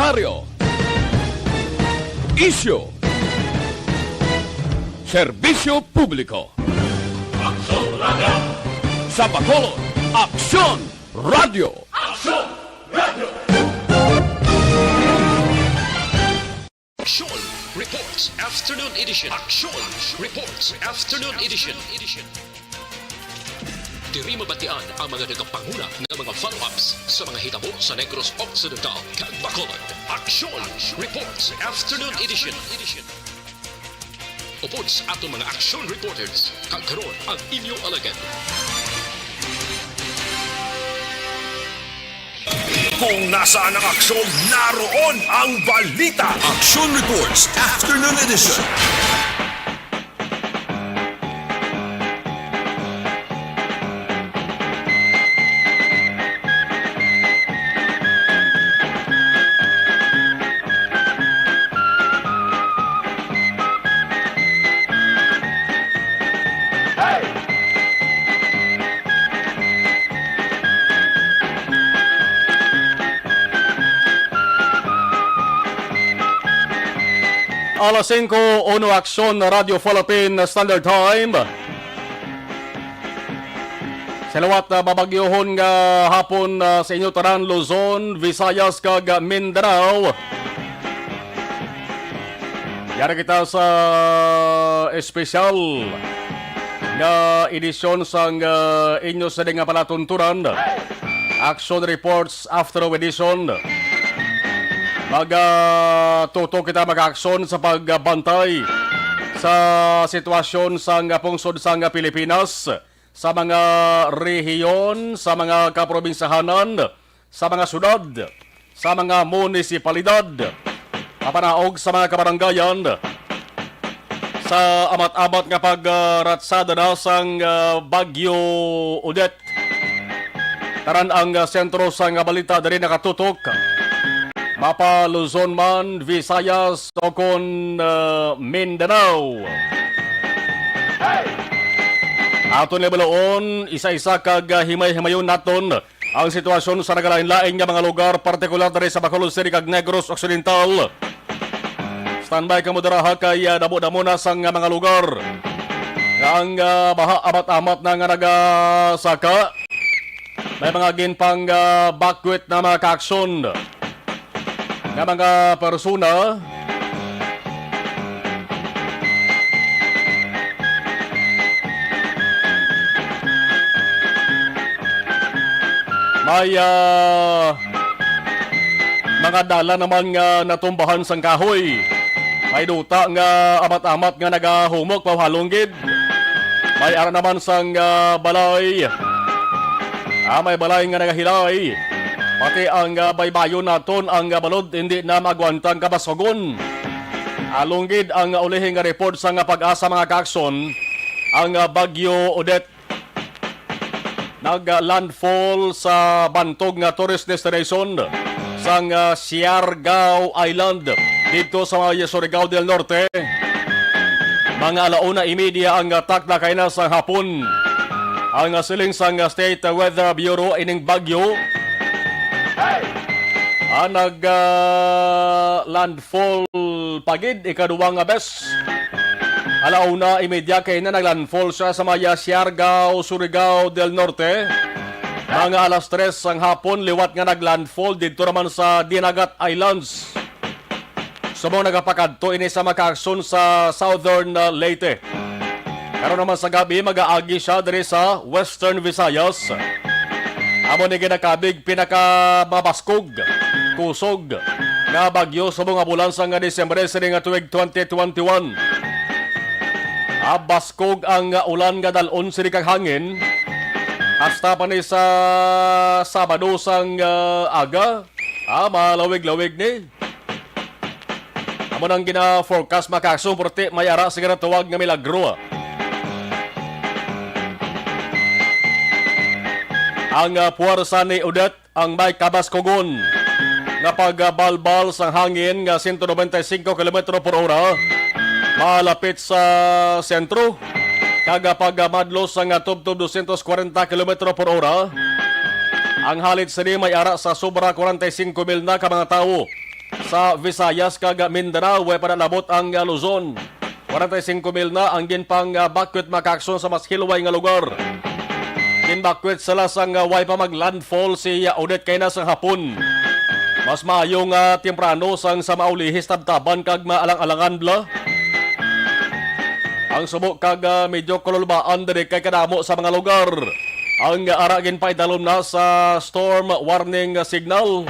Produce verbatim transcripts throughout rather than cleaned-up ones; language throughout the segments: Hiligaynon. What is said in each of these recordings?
Komentaryo. Isyu. Serbisyo publiko. Aksyon Radio. Sa Bacolod, Aksyon Radio. Aksyon Radio. Aksyon Reports Afternoon Edition. Aksyon Reports Afternoon Edition. Diri mabatian ang mga nagapanguna nga mga follow-ups sa mga hitabo sa Negros Occidental kag Bacolod. Aksyon Reports Afternoon Edition. Upod sa aton mga action reporters, kag karon ang inyo alagad. Kung nasaan ang aksyon, naroon ang balita. Action Reports Afternoon Edition. Alas singko, uno Aksyon, Radyo Philippine Standard Time. Sa liwat, ah, mabagyohon nga hapon, ah, sa inyo tanan, Luzon, Visayas, kag Mindanao. Yari kita sa espesyal nga edisyon sang, ah, inyo sa nga palatuntunan, Action Reports After Edition. Magatutok kita, mag-aksyon sa pagbantay sa sitwasyon sang pungsod sang Pilipinas, sa mga rehiyon, sa mga kaprobinsyahanan, sa mga syudad, sa mga munisipalidad, mapanaog sa mga kabaranggayan, sa amat-amat nga pagratsada na sang, ah, Bagyo Odette. Tanan ang, ah, sentro sang balita diri nakatutok. Mapa Luzon man, Visayas, o kon, ah, Mindanao. Aton libaloon, isa-isa kag, ah, himay-himayon naton ang sitwasyon sa nagalain-lain nga mga lugar, partikular diri sa Bacolod City kag Negros Occidental. Standby kamo dira ha, kay, ah, damo-damo na sang mga lugar nga ang, ah, baha amat-amat na nga nagasaka. May mga ginpang, ah, bakwit na mga kaaksyon nga mga persona. May, ah, mga dalan naman nga natumbahan sang kahoy. May duta nga amat-amat nga nagahumok, pahalong gid. May ara naman sang, ah, balay. Ah, may balay nga nagahilay. Pati ang, ah, baybayon naton, ang, ah, balod hindi na maagwanta ang kabasogon. Halong gid ang, ah, ulihi nga report sang, ah, PAGASA, mga kaaksyon, ang, ah, Bagyo Odette nag-landfall sa bantog nga tourist destination sang, ah, Siargao Island didto sa may Surigao del Norte. Mga ala una y media ang, ah, takna kaina sang hapon. Ang, ah, siling sang, ah, State Weather Bureau, ining bagyo, ah, nag, ah, landfall pa gid ikaduwa nga bes. Ala una y media kaina naglandfall siya sa may Siargao, Surigao del Norte. Mga alas tres sang hapon, liwat nga naglandfall didto naman sa Dinagat Islands. Subong nagapakadto ini sa mga kaaksyon sa Southern, uh, Leyte. Karon naman sa gab-i, mag-aagi siya diri sa Western Visayas. Amo ni ginakabig pinakamabaskog, kusog nga bagyo subong nga bulan sang Disyembre sini nga tuig twenty twenty-one. Ah, baskog ang, ah, ulan nga dal-on sini kag hangin. Hasta pa ni sa Sabado sang, ah, aga, ah, malawig-lawig ni. Amo nang gina-forecast, mga kaaksyon, perti may ara sa ginatawag nga milagro. Ang, ah, puwersa ni Odette ang may kabaskugon nga pagbalbal sang hangin nga sento nobenta y singko kilometro por ora malapit sa sentro, kag pagmadlos sang tubtob dosyentos kwarenta kilometro por ora. Ang halit sini may ara sa sobra kwarenta y singko mil na ka mga tawo Sa Visayas kag Mindanao, way pa nalabot ang, ah, Luzon. Kwarenta y singko mil na ang ginpang, ah, bakwit, mga kaakson, sa mas hilway nga lugar. Ginbakwit sila sang, ah, way pa mag-landfall si, ah, Odette kay na sa hapon. Mas maayo nga temprano sang sa maulihis tabtaban kag maalang-alangan bala. Ang subo kag, ah, medyo kululbaan diri kay kadamo sa mga lugar ang, ah, ara ginpaidalom na sa storm warning signal.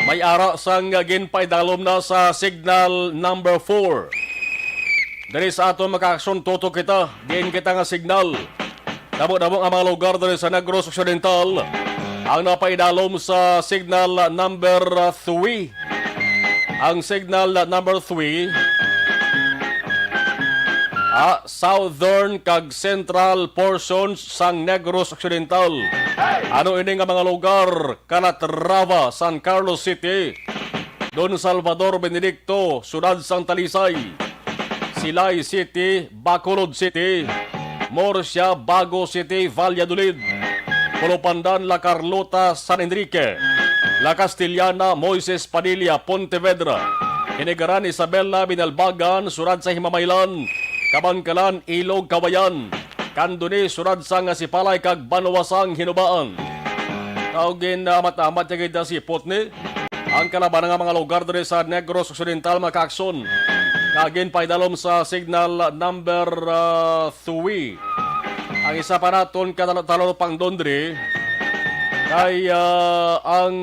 May ara sang ginpaidalom na sa signal number four. Diri sa aton mga kaaksyon, tutok kita, diin kita nga signal. Damo-damo ang mga lugar diri sa Negros Occidental ang napaidalom sa signal number three. Ang signal number three, ah, southern kag central portions sang Negros Occidental. Ano ini nga mga lugar? Calatrava, San Carlos City, Don Salvador Benedicto, Siyudad sang Talisay, Silay City, Bacolod City, Murcia, Bago City, Valladolid, Pulupandan, La Carlota, San Enrique, La Castellana, Moises Padilla, Pontevedra, Hinigaran, Isabela, Binalbagan, Siyudad sa Himamaylan, Kabankalan, Ilog, Cauayan, Candoni, Siyudad sang Sipalay, kag Banwa sang Hinubaan. Tawgin na amat-amat ya gid sipot ni ang kalabanan nga mga lugar diri sa Negros Occidental, mga kaaksyon, nga ginpaidalom sa signal number, ah, three. Ang isa pa naton ka talo-, talupangdon diri kay, ah, ang,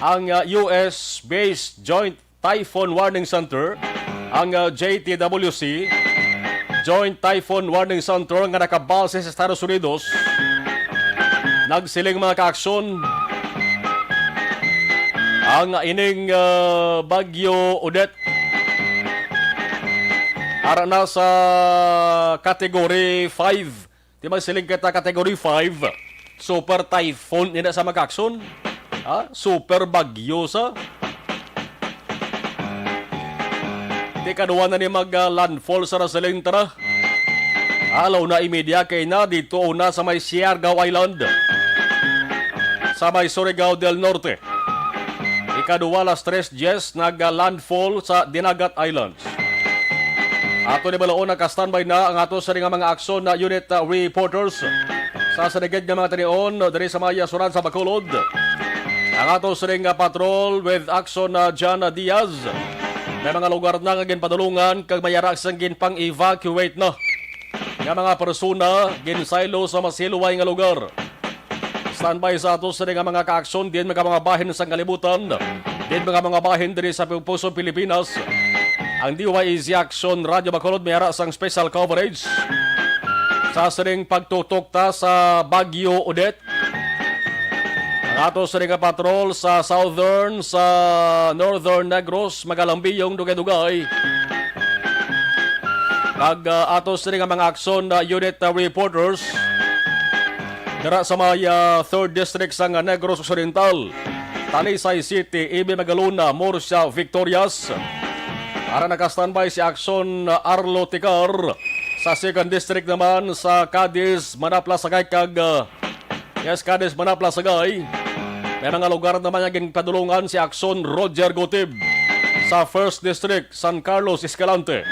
ang, ah, U S-based Joint Typhoon Warning Center, ang, ah, J T W C, Joint Typhoon Warning Center, nga nakabase sa Estados Unidos, nagsiling, mga kaaksyon, ang ining, ah, Bagyo Odette ara na sa Category five. Di man siling kita Category five, super typhoon ina sa, mga kaaksyon. Ha? Super bagyo sa. Di kadwa na ni mag, ah, landfall sa Rasaling tara. Alaw na imedya kay na dito una sa may Siargao Island, sa may Surigao del Norte. Ikaduha, las tres diez, nag-landfall sa Dinagat Islands. Ato ni balaon, naka-standby na ang ato sa nga mga aksyon na unit, uh, reporters sa saligid nga mga tinion diri sa may, uh, Siyudad sa Bacolod. Ang ato sa nga patrol with action na John Diaz. May mga lugar na nga ginpadulungan kag may ara sang ginpang-evacuate na nga mga persona ginsaylo sa mas hilway nga lugar. Standby sa ato sini nga mga kaaksyon, din mga mga bahin sang kalibutan, din mga mga bahin diri sa pu-, pusong Pilipinas. Ang D Y A Z Action Radio Bacolod may ara sang special coverage sa sining pagtutok ta sa Bagyo Odette. Ang ato sini nga patrol sa Southern, sa Northern Negros, magalambiyong dugay-dugay. Kag, ah, ato sini nga mga aksyon na unit, ah, reporters dira sa may, ah, third District sang Negros Occidental, Talisay City, Ibe Magalona, Murcia, Victorias. Ara naka-standby si Aksyon, ah, Arlo Ticar. Sa second District naman, sa Cadiz, Manaplasagay kag, ah, Yes, Cadiz, Manaplasagay. May mga lugar naman nga ginpadulungan si Aksyon Roger Gutib. Sa first District, San Carlos Escalante,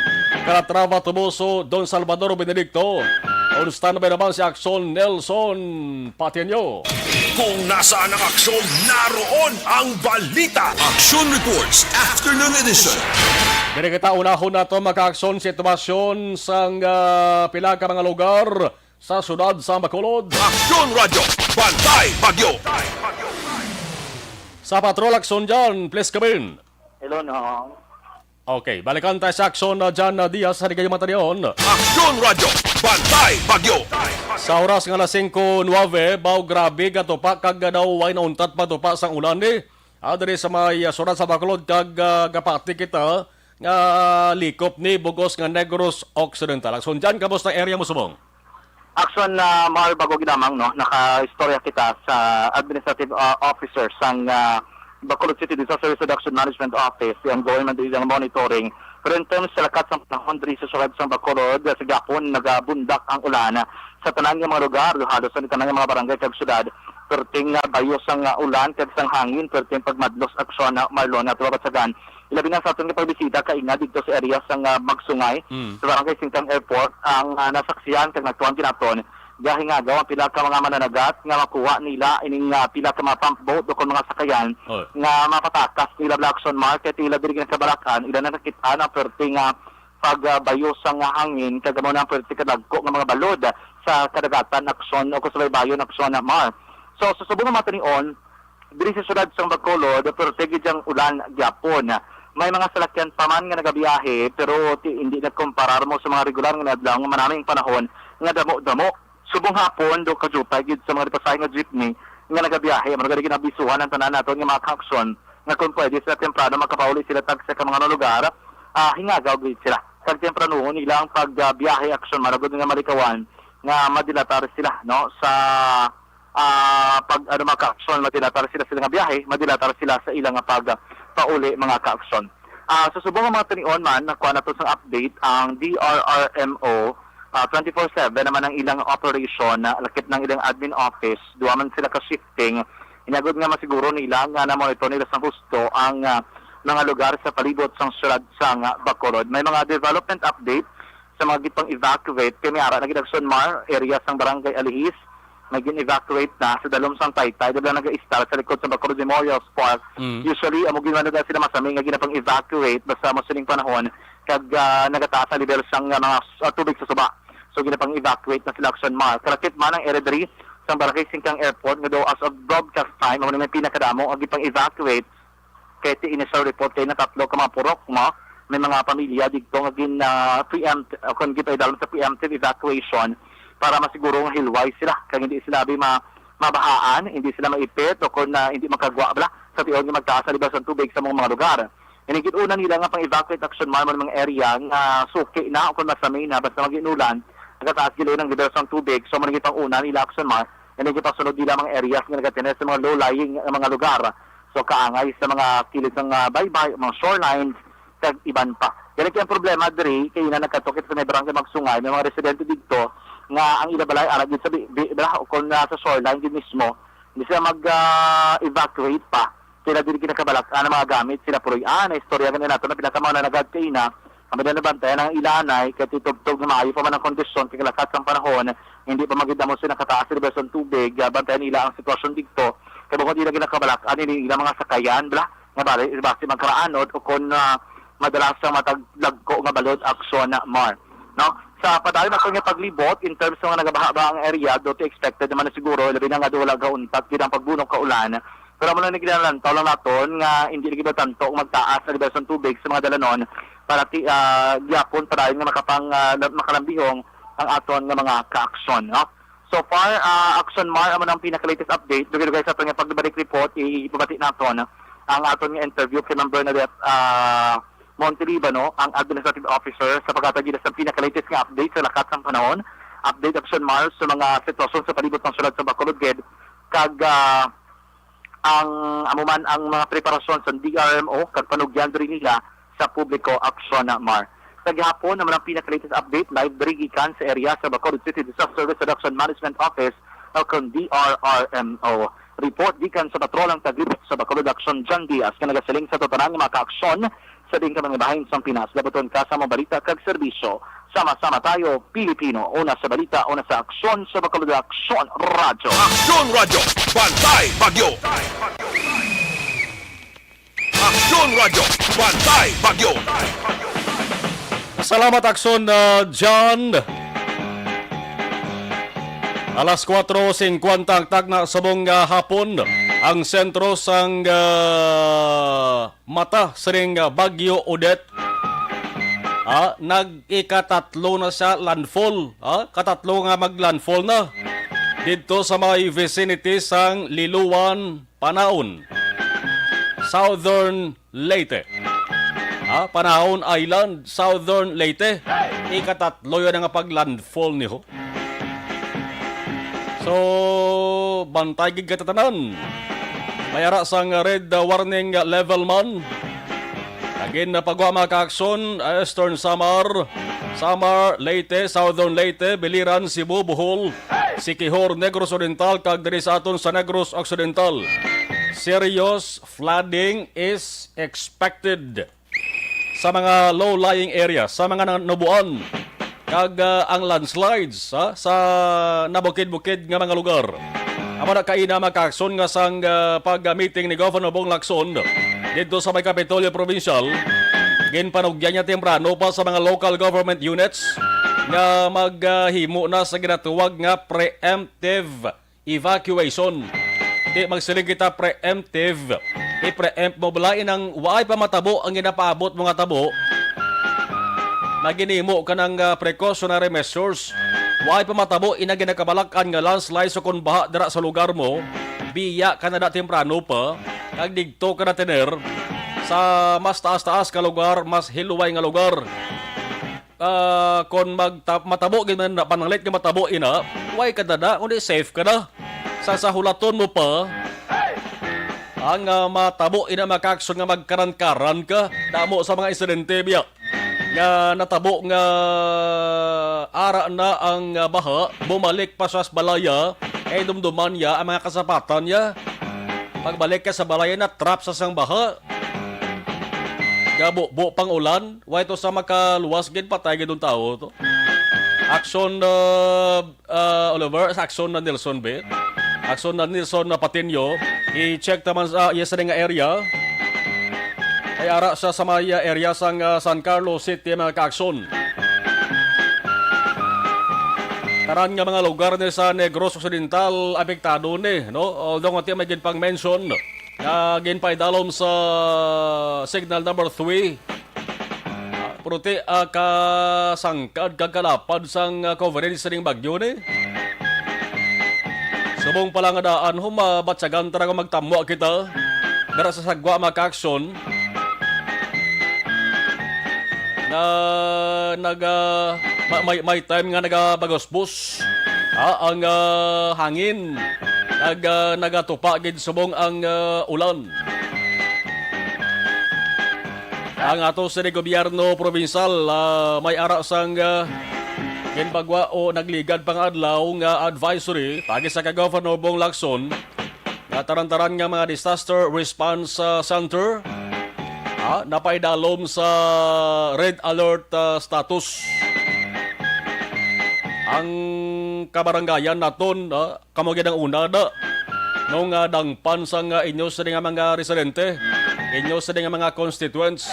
Calatrava, Toboso, Don Salvador Benedicto. On standby naman si Aksyon Nelson Patiño. Kung nasaan ang aksyon, naroon ang balita. Action Reports, Afternoon Edition. Diri kita unahon nato, mga kaaksyon, sitwasyon sang, ah, pila ka mga lugar sa siyudad sa Bacolod. Aksyon Radyo, Bantay Bagyo. Sa Patrol Aksyon dyan, please come in. Hello, no. Okay, balikan tayo sa Aksyon na dyan, na Diaz, sa Ligayong Matanion. Aksyon Radyo, Bantay Bagyo. Sa oras nga alas singko nuwebe, baw grabe, gatupa, kag daw way nauntat pagtupa sang ulan, eh. Ah, diri sa may, ah, siyudad sa Bacolod, kag, ah, gapati kita nga likop ni bugos nga Negros Occidental. Aksyon dyan, kamusta area mo subong? Aksyon na, Mar, bago ginamang, no, nakaistorya kita sa administrative, ah, officer sang, ah, Bacolod City Disaster Risk Reduction Management Office, ang government is ang monitoring Pero in terms sa lakat sang panahon diri sa syudad sang Bacolod, sa gihapon nagabundak ang ulan sa tanan nga mga lugar, halos sa tanan nga mga barangay kag syudad. Perting, ah, bayo sang, ah, ulan kag sang hangin, perting pagmadlos aksyon na Marlon nga tumabatsagan. Ilabi na sa aton nga pagbisita kaina didto sa area sang, ah, Magsungay, Mm. sa Barangay Singkang Airport, ang, ah, nasaksihan kag nagtuan ginaton, gahingagaw ang pila ka mga mananagat nga makuha nila ining, ah, pila ka mga pump boat o kon mga sakayan Oh. nga mapatakas nila bala aksyon, Mar, kay tila diri ginakabalakan ila na nakit-an ang perting, ah, pagbayo sang hangin kag amo na ang perting kadagko nga mga balod sa kadagatan aksyon o kon sa baybayon aksyon, Mar. So, sa subong nga mga tinion, diri sa syudad sang Bacolod, perti gid ang ulan gyapon. May mga salakyan pa man nga nagabiyahe, pero ti-, hindi na kumparar mo sa mga regular nga adlaw nga manaming panahon nga damo-damo. Subong hapon, do kajutay gid sa mga nagpasahe nga jeepney nga nagabiyahe. Amo na gani ginaabisuhan ang tanan naton nga mga kaaksyon nga kung pwede sila temprano makapauli sila tagsa ka mga lugar, ah, hingagaw gid sila. Kag tempranuhon nila ang pagbiyahe aksyon, managod nga malikawan nga madilatar sila, no, sa ah, pag, ano, mga kaaksyon, madilatar sila sa ilang biyahe, madilatar sila sa ilang pag, pauli, mga kaaksyon. Ah, sa subong nga mga tinion man, nakuha nato sang update ang D R R M O, ah, twenty-four seven naman ang ilang operation, na lakip ng ilang admin office, duha man sila ka shifting. Inagod nga masiguro nila nga na-monitor nila sang husto ang, ah, mga lugar sa palibot sang syudad sang, ah, Bacolod. May mga development update sa mga gipang-evacuate kay may ara na gid aksyon, Mar, area sang Barangay Alihis, may gin-evacuate na sa dalom sang Taytay, dala nag-istar sa likod sa Bacolod Memorial Park. Mm. Usually, amo gid man na sila masami nga ginapang-evacuate basta mo sining panahon kag, ah, nagataas ang level sang, ah, mga s-, ah, tubig sa suba. So, ginapang-evacuate na sila aksyon, Mar. Kalakip man ang area diri sang Barangay Singkang Airport nga daw as of broadcast time, amo na may pinakadamo ang gipang-evacuate kay ti initial report kay na tatlo ka mga purok, no? May mga pamilya didto nga gin, ah, preempt, o kung gipaidalan sa preemptive evacuation para masiguro nga hilway sila kag hindi sila abi ma-, mabahaan, hindi sila maipit o kung, ah, hindi makagwa bala sa tion nga magtaas ang level sang tubig sa mga, mga lugar. Ini gid una nila nga pang-evacuate action man mga area nga suki na o kung masami na basta mag-inulan, nagataas gid ang level sang tubig. So, man gid pang una nila action man, ini gid pagsunod nila mga areas nga nagatener sa mga low-lying nga mga lugar. So, kaangay sa mga kilid sang, ah, baybay, mga shorelines, kag iban pa. Gani kay ang problema diri, kay ina nagkadto kita sa may barangay Magsungay, may mga residente didto nga ang ila balay ara gid sa bi-, bi-, bala, o kon, ah, sa shoreline gid mismo, hindi sila mag, ah, evacuate pa. Sila diri ginakabalak-an ang mga gamit, sila puloy-an. Istorya gani nato na pila ka mga nanagad kay ina, ang pwede nabantayan ang ila anay, kay titubtob nga maayo pa man ang kondisyon, kay kalakat sang panahon, hindi pa magid amo sila nakataas sa level sang tubig, ah, bantayan nila ang sitwasyon didto. Kay bukod nila ginakabalak-an, ini ila mga sakayan, bala, nga bali, basi magkaraanod o kon, ah, madalas sang matag dagko nga balod action, Mar. No? Sa padayon nato nga paglibot, in terms nga nagabaha ba ang area, do to expected naman na siguro, labi na nga do wala gauntat gid ang pagbunok ka ulan. Pero amo lang ni ginalantaw lang naton nga hindi lagi ba tanto magtaas ang level sang tubig sa mga dalanon para ti, ah, gyapon padayon nga makapang, ah, la-, makalambihong ang aton nga mga kaaksyon, no? So far, ah, Action Mar, amo nang pinaka-latest update. Dugay-dugay sa aton nga pagbalik report, i-, ipabati naton ang aton nga interview kay Ma'am Bernadette, ah, Montelibano, ang administrative officer, sa paghatag nila sa pinaka-latest nga update sa lakat sang panahon. Update, Action Mar, sa mga sitwasyon sa palibot ng syudad sa Bacolod gid. Kag, ah, ang amo man ang mga preparasyon sa D R M O kag panugyan diri nila sa publiko, Action Mar. Sa gihapon, amo ang pinaka-latest update live diri gikan sa area sa Bacolod City Disaster Risk Reduction Management Office o kon D R R M O. Report gikan sa patrol ang taglibot sa Bacolod, Action John Diaz, nga nagasiling sa tanan nga mga kaaksyon sa diin ka mga bahin sang Pinas. Labuton ka sa mga balita kag serbisyo. Sama-sama tayo, Pilipino. Una sa balita, una sa aksyon, sa Bacolod Aksyon Radyo. Aksyon Radyo, Bantay Bagyo. Aksyon Radyo, Bantay Bagyo. Salamat, Aksyon, uh, John. Alas kuwatro singkwenta ang tagna subong nga hapon. Ang sentro sang, uh, mata sining, uh, Bagyo Odette, ah, nag-ikatatlo na siya landfall, ah, katatlo nga mag-landfall na didto sa may vicinity sang Liloan, Panaon, Southern Leyte. Ah, Panaon Island, Southern Leyte. Ikatatlo yun nga pag-landfall niho. So, bantay gid kita tanan. May ara sang red, uh, warning level man. Ginpagwa, mga kaaksyon, Eastern Samar, Samar, Leyte, Southern Leyte, Biliran, Cebu, Bohol, Siquijor, Negros Oriental, kag diri sa aton sa Negros Occidental. Serious flooding is expected sa mga low-lying area, sa mga nanubuan, kag, ah, ang landslides, ha, sa nabukid-bukid nga mga lugar. Amo na kaina, mga kaaksyon, nga sang, ah, pag-meeting ni Governor Bong Lacson didto sa may Kapitolyo Provincial, ginpanugyan niya temprano pa sa mga local government units nga maghimo na sa ginatawag nga preemptive evacuation. Di magsiling kita preemptive. I-preempt mo bala inang waay pa matabo ang ginapaabot mo nga tabo. Naginimo ka ng, ah, precautionary measures. Waay pa matabo ina ginakabalak-an nga landslide sa kon baha dira sa lugar mo. Biya ka na da temprano pa. Kag digto ka na tener sa mas taas-taas ka lugar, mas hiluway nga lugar. Ah, kon magta-, matabo gid man na, pananglit nga matabo ina, way ka dada, kundi safe ka na. Sa, sa hulaton mo pa, ang, ah, matabo ina, mga kaaksyon, nga magkaran-karan ka, damo sa mga insidente biya nga natabo nga ara na ang, ah, baha, bumalik pa sa balaya, kay dumduman niya ang mga kasapatan niya. Pagbalik ka sa balaya, na-trap sa sang baha. Gabubo pang ulan, way to sa makaluwas gid, patay gid ang tawo to. Action, uh, uh, Oliver, sa action na Nelson, be. Action na Nelson na Patinio. I-check naman sa, yes, nga area. Ay ara sa, sa may, uh, area sang, uh, San Carlos City, mga kaaksyon. Tanan nga mga lugar ni sa Negros Occidental apektado ni, no? Although nga ti may ginpang-mention nga ginpaidalom sa signal number three. Ah, pero ti, ah, kasangkad kag kalapad sang, ah, coverage sining bagyo ni. Subong pala nga daan, humabatsagan ta nga magtamwa kita. Dara sa sagwa, mga kaaksyon. Na, naga, ma-, may, may time nga nagabagusbos, ah, ang, ah, hangin. Nag, ah, nagatupa gid subong ang, ah, ulan. Ang ato sini gobyerno probinsal, ah, may ara sang, ah, ginbagwa o nagligad pa nga adlaw nga advisory pagi sa kay Governor Bong Lacson nga taran-taran nga mga disaster response, ah, center, ah, napaidalom sa red alert, ah, status. Ang kabarangayan naton, ah, kamo gid ang una da. Nung, ah, dangpan sang, ah, inyo sini nga mga residente, inyo sini nga mga constituents,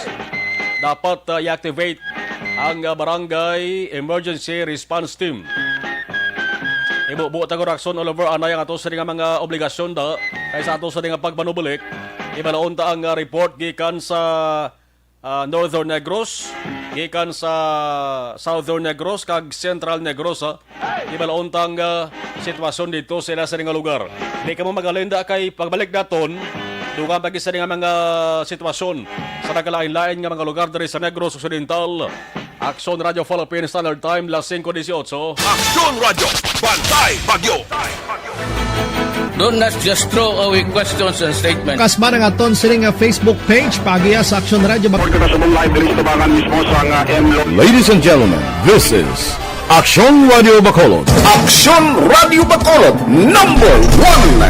dapat, ah, i-activate ang, ah, Barangay Emergency Response Team. Ibubo ta ko, Raxon, Oliver, anay ang ato sini nga mga obligasyon da kay sa ato sini nga pagpanubulik. Ibalaon ta ang, ah, report gikan sa, ah, Northern Negros, gikan sa Southern Negros kag Central Negros, ha. Ibalaon ta ang, ah, sitwasyon dito sa ila sini nga lugar. Di kamo magalinda kay pagbalik naton, dugang pa gid sini nga mga sitwasyon sa nagkalain-lain nga mga lugar diri sa Negros Occidental. Aksyon Radio Philippines Standard Time, las singko dieciocho. Aksyon Radio, Bantay Bagyo. Do not just throw away questions and statements. Kasma nga aton sini nga Facebook page, pagiya sa Aksyon Radio. Report ka sa live diri sa tubangan mismo sa nga M Lo- Ladies and gentlemen, this is Aksyon Radio Bacolod. Aksyon Radio Bacolod, number one.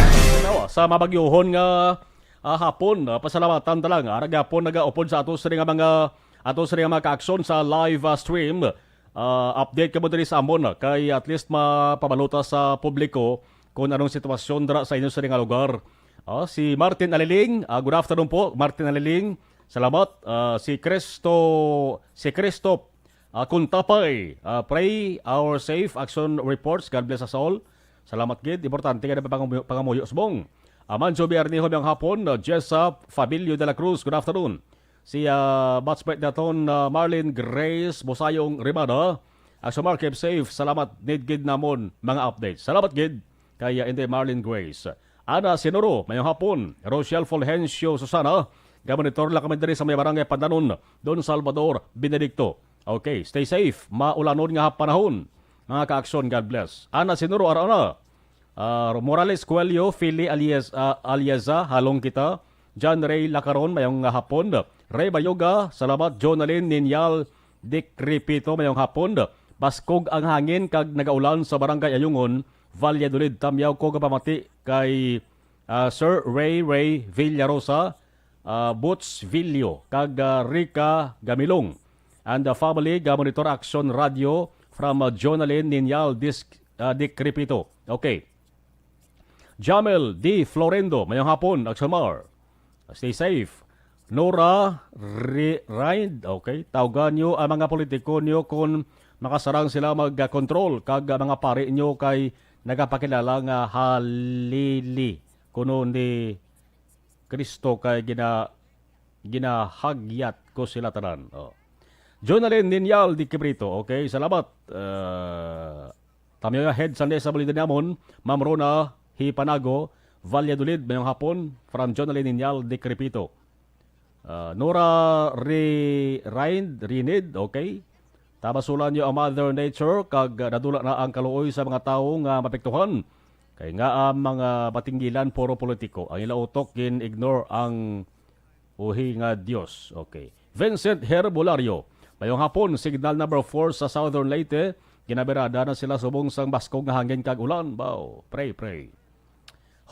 Sa mabagyohon nga, ah, hapon, ah, pasalamatan ta lang, ah, ara gyapon nagaupod sa ato sini nga mga, ato sini nga mga kaaksyon sa live, ah, stream. Ah, update kamo diri sa amon, ah, kay at least mapabaluta sa publiko kung anong sitwasyon dira sa inyo sini nga lugar. Ah, si Martin Aliling, ah, good afternoon po, Martin Aliling. Salamat. Ah, si Cristo, si Cristo, ah, Kuntapay, ah, pray our safe action reports. God bless us all. Salamat gid. Importante nga pangamuyo, pangamuyo subong. Ah, Manjo Biarniho, mayong hapon. Ah, Jessa Fabilio de la Cruz, good afternoon. Si, ah, batchmate naton, ah, Marlene Grace Bosayong Rimada. Aksyon Mar, keep safe. Salamat, need gid namon mga updates. Salamat gid kay, ah, Inday Marlene Grace. Ana Sinuro, mayong hapon. Rochelle Fulgencio Susana, gamonitor lang kami diri sa may barangay Pandanon, Don Salvador Benedicto. Okay, stay safe. Maulanon nga panahon, mga kaaksyon. God bless. Ana Sinuro, ara na. Ah, Morales Coelho, Philly Alias-, ah, Aliaza, halong kita. John Ray Lacaron, mayong nga hapon. Ray Bayoga, salamat. Jonalyn Ninyal Dikripito, mayong hapon. Baskog ang hangin kag nagaulan sa Barangay Ayungon, Valladolid. Tamyaw ko kapamati kay, ah, Sir Ray Ray Villarosa, ah, Boots Villo, kag, ah, Rica Gamilong. And the family, ga Monitor Action Radio from, ah, Jonalyn Ninyal Dis-, ah, Dikripito. Okay. Jamel D Florendo, mayong hapon, Aksomar. Stay safe. Nora Ri-, Rind, okay. Tawgan niyo ang mga politiko niyo kung makasarang sila mag-control kag ang mga pari niyo kay nagapakilala nga halili kuno ni Kristo kay gina-, ginahagyat ko sila tanan. Oh. Jonalyn Ninyal di Kibrito, okay, salamat. Uh, Tamyo nga head Sunday sa balita namon, Ma'am Rona Hipanago, Valladolid, mayong hapon, from Jonalyn Ninyal di Crepito. Ah, Nora Re-, Rind, Rinid, okay. Tabasulan niyo ang Mother Nature, kag, ah, nadula na ang kaluoy sa mga tawo nga mapektuhan. Kay nga ang mga batinggilan puro politiko, ang ila utok gin-ignore ang uhi nga Dios. Okay. Vincent Herbolario, mayong hapon, signal number four sa Southern Leyte. Ginabirada na sila subong sang baskog nga hangin kag ulan. Baw, pray, pray.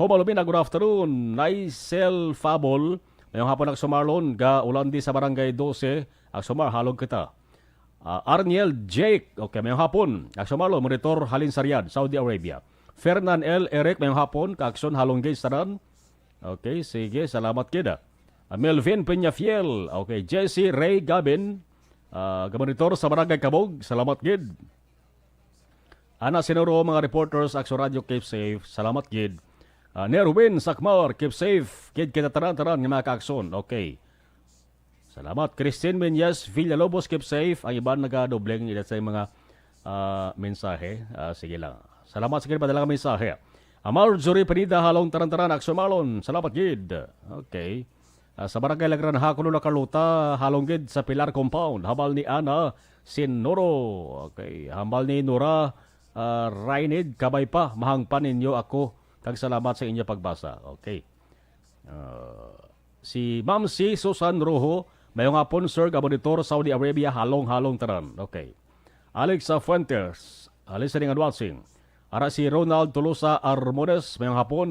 Homalumina, good afternoon. Nicel Fabol, mayong hapon, Akso Marlon, ga ulan di sa Barangay Doce, Akso Mar, halog kita. Ah, Arniel Jake, okay, mayong hapon. Akso Marlon, monitor halin sa Riyadh, Saudi Arabia. Fernan L. Eric, mayong hapon, Kaakson, halong gid sa tanan. Okay, sige, salamat gid, ah. Ah, Melvin Peñafiel, okay, Jesse Ray Gabin, ah, gamonitor sa Barangay Kabog, salamat gid. Ana Sinuro, mga reporters, Akso Radio, keep safe, salamat gid. Ah, Nerwin Sakmar, keep safe, gid kita tanan-tanan nga mga Kaakson, okay. Salamat. Christine Menyes Villalobos, keep safe. Ang iban nagadoble ang ila sa mga, ah, mensahe. Ah, sige lang. Salamat sa kinapadala nga mensahe. Ah, Marjorie Pineda, halong tanan-tanan, Akso Marlon. Salamat gid. Okay. Ah, sa Barangay Lagranha, Colon, Carlota, halong gid sa Pilar Compound. Hambal ni Ana Sinoro. Okay. Hambal ni Nora, ah, Rainid, kabay pa, mahangpan ninyo ako. Kag salamat sa inyo pagbasa. Okay. Ah, si Ma'am C. Susan Rojo, mayong hapon, sir, ga monitor, Saudi Arabia, halong-halong tanan. Okay. Alexa Fuentes, ah, listening and watching. Ara si Ronald Tolosa Armones, mayong hapon.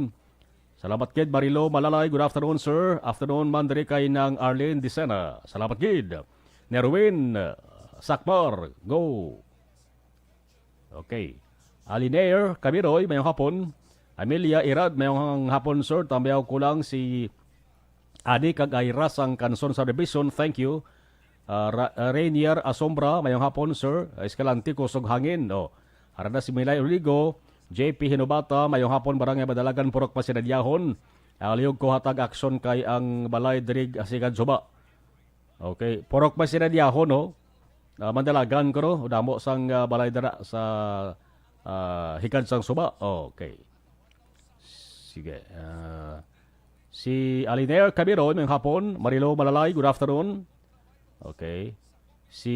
Salamat gid, Marilo Malalay. Good afternoon, sir. Afternoon man diri kay Nang Arlene Dicena. Salamat gid. Nerwin, ah, Sakmar, go. Okay. Alinair Camiroy, mayong hapon. Amelia Irad, mayong hapon, sir. Tambayaw ko lang si Adi kag Ira sang Kanson Subdivision. Thank you. Ah, Ra-, ah, Rainier Asombra, mayong hapon, sir. Ah, Escalante, Kusog Hangin. Oh. Arada si Milay Oligo, J P Hinobata, mayong hapon, Barangay Madalagan, Purok Masiladyahon. Ang lihog ko hatag aksyon kay ang balay dirig Asigad Suba. Okay, Purok Masiladyahon, no? Ah, Mandalagan ko, no? Damo sang, ah, balay dira sa, ah, hikad sang Suba. Okay. Sige. Ah, si Aliner Cabiro, mayong hapon. Marilo Malalay, good afternoon. Okay. Si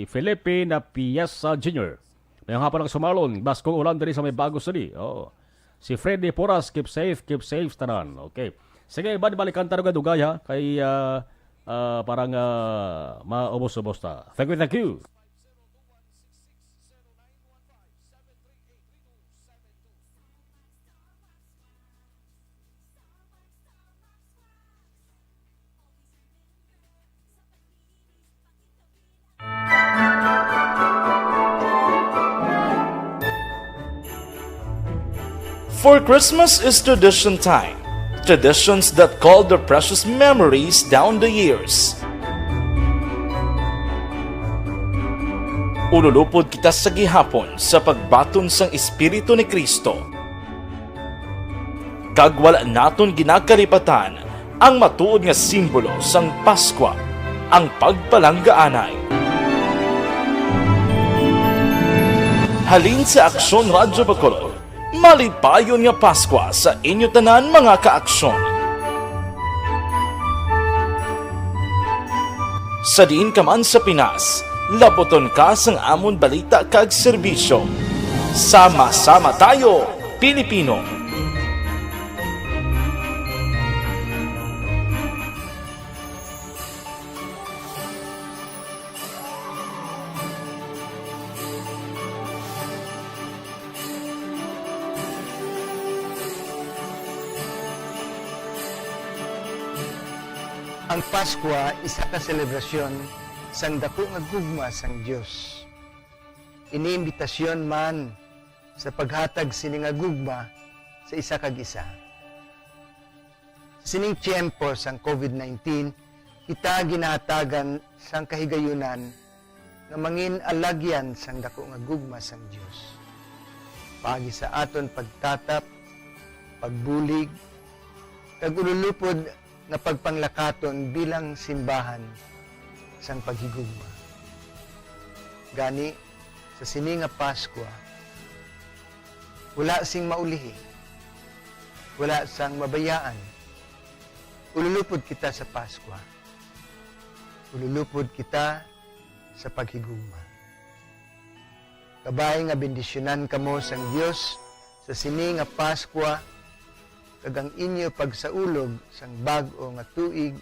Felipe Napiesa Junior, mayong hapon, Akso Marlon. Baskog ulan diri sa may Bago City. Oo. Si Freddy Poras, keep safe, keep safe, tanan. Okay. Sige, bad-, balikan ta nga dugay, ha. Kay, ah, ah, parang, ah, maubos-ubos ta. Thank you, thank you. For Christmas is tradition time. Traditions that call the precious memories down the years. Ululupod kita sa gihapon sa pagbaton sang Espiritu ni Cristo. Kag wala naton ginakalipatan ang matuod nga simbolo sang Paskwa, ang pagpalanggaanay. Halin sa Aksyon Radyo Bacolod, malipayon nga Paskwa sa inyo tanan, mga ka-Aksyon. Sa diin ka man sa Pinas, laputon ka sang amon balita kag serbisyo. Sama-sama tayo, Pilipino! Ang Paskwa isa ka selebrasyon sang daku nga gugma sang Dios. Ini imbitasyon man sa paghatag sini nga gugma sa isa kag isa. Sa sining tiyempo sang COVID nineteen, kita ginahatagan sang kahigayunan nga mangin alagyan sang daku nga gugma sang Dios, paagi sa aton pagtatap, pagbulig, kag ululupod nga pagpanglakaton bilang simbahan sang paghigugma. Gani, sa sini nga Paskwa, wala sing maulihi, wala sang mabayaan. Ululupod kita sa Paskwa. Ululupod kita sa paghigugma. Kabay nga bendisyonan kamo sang Dios sa sini nga Paskwa, kag ang inyo pagsaulog sang bag-o nga tuig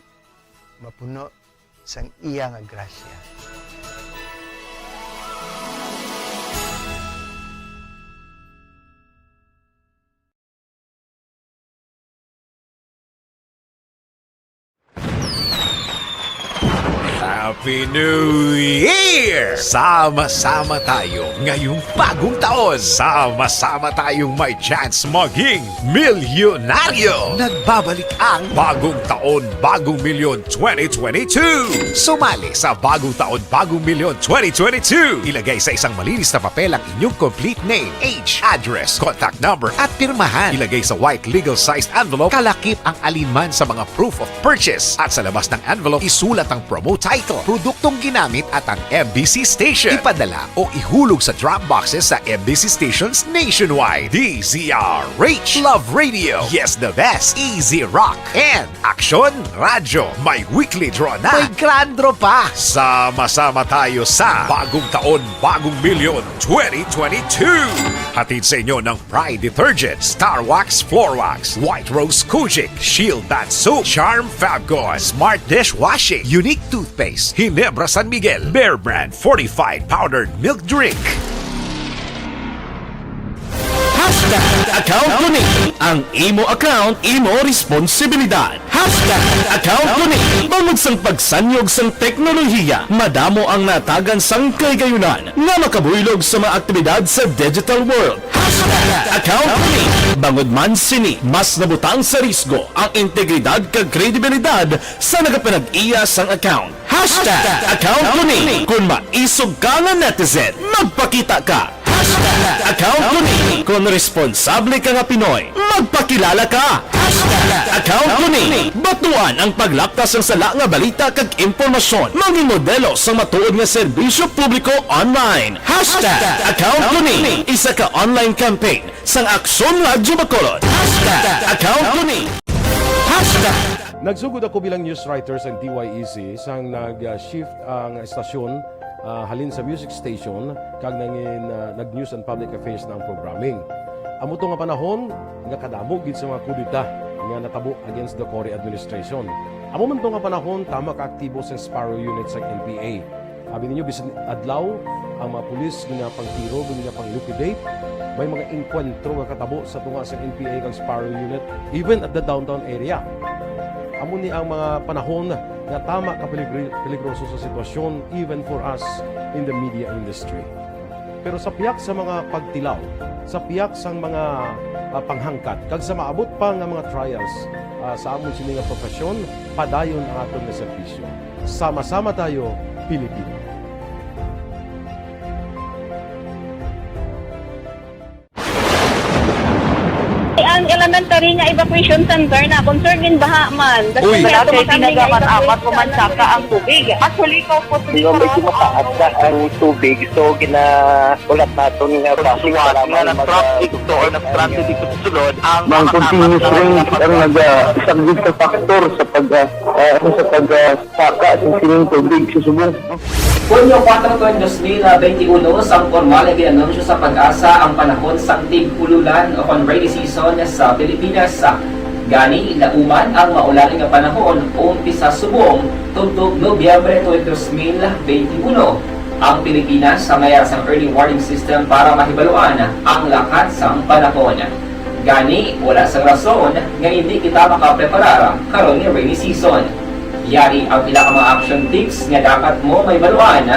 mapuno sang iya nga grasya. Happy New Year! Sama-sama tayo ngayong bagong taon. Sama-sama tayong may chance maging milyonaryo. Nagbabalik ang Bagong Taon, Bagong Milyon twenty twenty-two. Sumali sa Bagong Taon, Bagong Milyon twenty twenty-two. Ilagay sa isang malinis na papel ang inyong complete name, age, address, contact number, at pirmahan. Ilagay sa white legal-sized envelope, kalakip ang alinman sa mga proof of purchase. At sa labas ng envelope, isulat ang promo title, produktong ginamit, at ang M B C station. Ipadala o ihulog sa drop boxes sa M B C stations nationwide. D Z R H, Love Radio, Yes the Best, Easy Rock, and Aksyon Radyo. May weekly draw na. May grand draw pa. Sama-sama tayo sa Bagong Taon, Bagong Milyon twenty twenty-two. Hatid sa inyo ng Pride Detergent, Star Wax Floor Wax, White Rose Kojic, Shield Bath Soap, Charm Fabcon, Smart Dishwashing, Unique Toothpaste, Ginebra San Miguel, Bear Brand Fortified Powdered Milk Drink. Hashtag account ko ni. Ang imo account, imo responsibilidad. Hashtag account ko ni. Bangod sang pagsanyog sang teknolohiya, madamo ang natagan sang kahigayunan nga makabuylog sa mga aktibidad sa digital world. Hashtag account ko ni. Bangod man sini, mas nabutang sa risgo ang integridad kag kredibilidad sa nagapanag-iya sang account. Hashtag account ko ni. Kon maisog ka nga netizen, magpakita ka. Hashtag account ko ni. Kon responsable ka nga Pinoy, magpakilala ka. Hashtag account ko ni. Batuan ang paglapta sang sala nga balita kag impormasyon. Mangin modelo sang matuod nga serbisyo publiko online. Hashtag account ko ni. Isa ka online campaign sang Aksyon Radyo Bacolod. Hashtag account ko ni. Hashtag Nagsugod ako bilang news writer sa D Y E C sang nag-shift ang estasyon, ah, halin sa music station kag nangin, ah, nag-news and public affairs na ang programming. Amo to nga panahon nga kadamo gid sa mga kudeta nga natabo against the Cory administration. Amo man to nga panahon, tama ka aktibo sa Sparrow Unit sa N P A. Abi ninyo, bisan adlaw, ang mga pulis ginapangtiro, ginapang-liquidate. May mga engkwentro nga katabo sa tunga sang N P A kag Sparrow Unit, even at the downtown area. Amo ni ang mga panahon nga tama ka peligri-, peligroso sa sitwasyon, even for us in the media industry. Pero sa pihak sa mga pagtilaw, sa pihak sang mga, ah, panghangkat, kag sa maabot pa nga mga trials, ah, sa amon sini nga profesyon, padayon ang aton nga serbisyo. Sama-sama tayo, Pilipino. Ang elementary nga evacuation center na concern in baha man. Uy. Wala kay ginagamat-amat, umansaka ang tubig. Actually, ko po. Medyo mataas na ang tubig, so gina-, ulat naton nga traffic, suwat nga mag-, nag-traffic to or nag-traffic dito sa sulod, ang mga continuous rain ang nag-, ah, isang big factor sa pag, ah, ah, ano, sa pag, ah, saka sa sining tubig sa subong. Hunyo kuwatro, dos mil benti uno, sang pormal nga gin-anunsyo sa PAGASA ang panahon sang tig-ululan o kon rainy season sa Pilipinas. Gani, lauman ang maulan nga panahon umpisa subong tubtob Nobyembre twenty-three, twenty twenty-one. Ang Pilipinas may ara sang early warning system para mahibaluan ang lakat sang panahon. Gani, wala sang rason nga indi kita makapreparar karon nga rainy season. Yari ang pila ka mga action tips nga dapat mo mahibaluan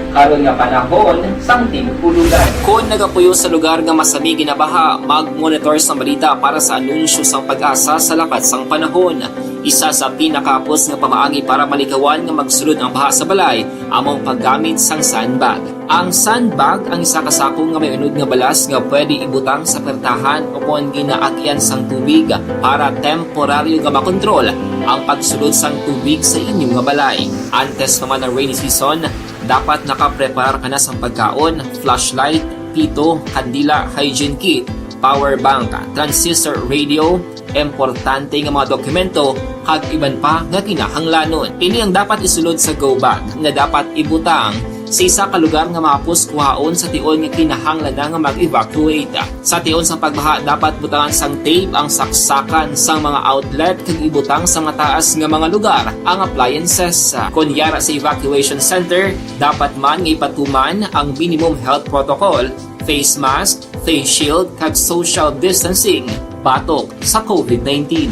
karon nga panahon sang tig-ulugan. Kon nagapuyo sa lugar nga masami ginabaha, mag-monitor sang balita para sa anunsyo sang PAGASA sa lakat sang panahon. Isa sa pinakahapos nga pamaagi para malikawan nga magsulod ang baha sa balay amo ang paggamit sang sandbag. Ang sandbag ang isa ka sako nga may unod nga balas nga pwede ibutang sa pertahan o kon ginaagyan sang tubig para temporaryo nga makontrol ang pagsulod sang tubig sa inyo nga balay. Antes pa man ang rainy season, dapat nakapreparar ka na sang pagkaon, flashlight, pito, kandila, hygiene kit, power bank, transistor radio, importante nga mga dokumento, kag iban pa nga kinahanglanon. Ini ang dapat isulod sa go bag nga dapat ibutang sa isa ka lugar nga mahapos kuhaon sa tion nga kinahanglan na nga mag-evacuate. Sa tion sang pagbaha, dapat butangan sang tape ang saksakan sang mga outlet kag ibutang sa mataas nga mga lugar ang appliances. Kon yara sa evacuation center, dapat man nga ipatuman ang minimum health protocol, face mask, face shield, kag social distancing batok sa covid nineteen.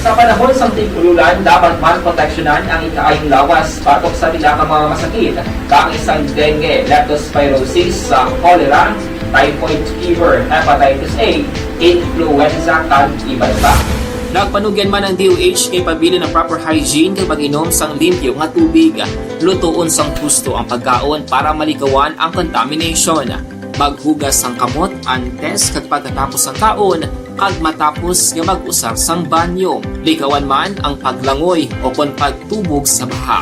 Sa panahon sang tig-ululan, dapat man proteksyonan ang ikaayong lawas batok sa pila ka mga masakit, kaangay sang dengue, leptospirosis, sa cholera, typhoid fever, hepatitis A, influenza, kag iban pa. Nagpanugyan man ang D O H nga ipabilin ang proper hygiene kag pag-inom sang limpyo nga tubig. Lutoon sang husto ang pagkaon para malikawan ang contamination. Maghugas sang kamot antes kag pagkatapos sang kaon, kag matapos nga mag-usar sang banyo. Likawan man ang paglangoy o kon pagtubog sa baha.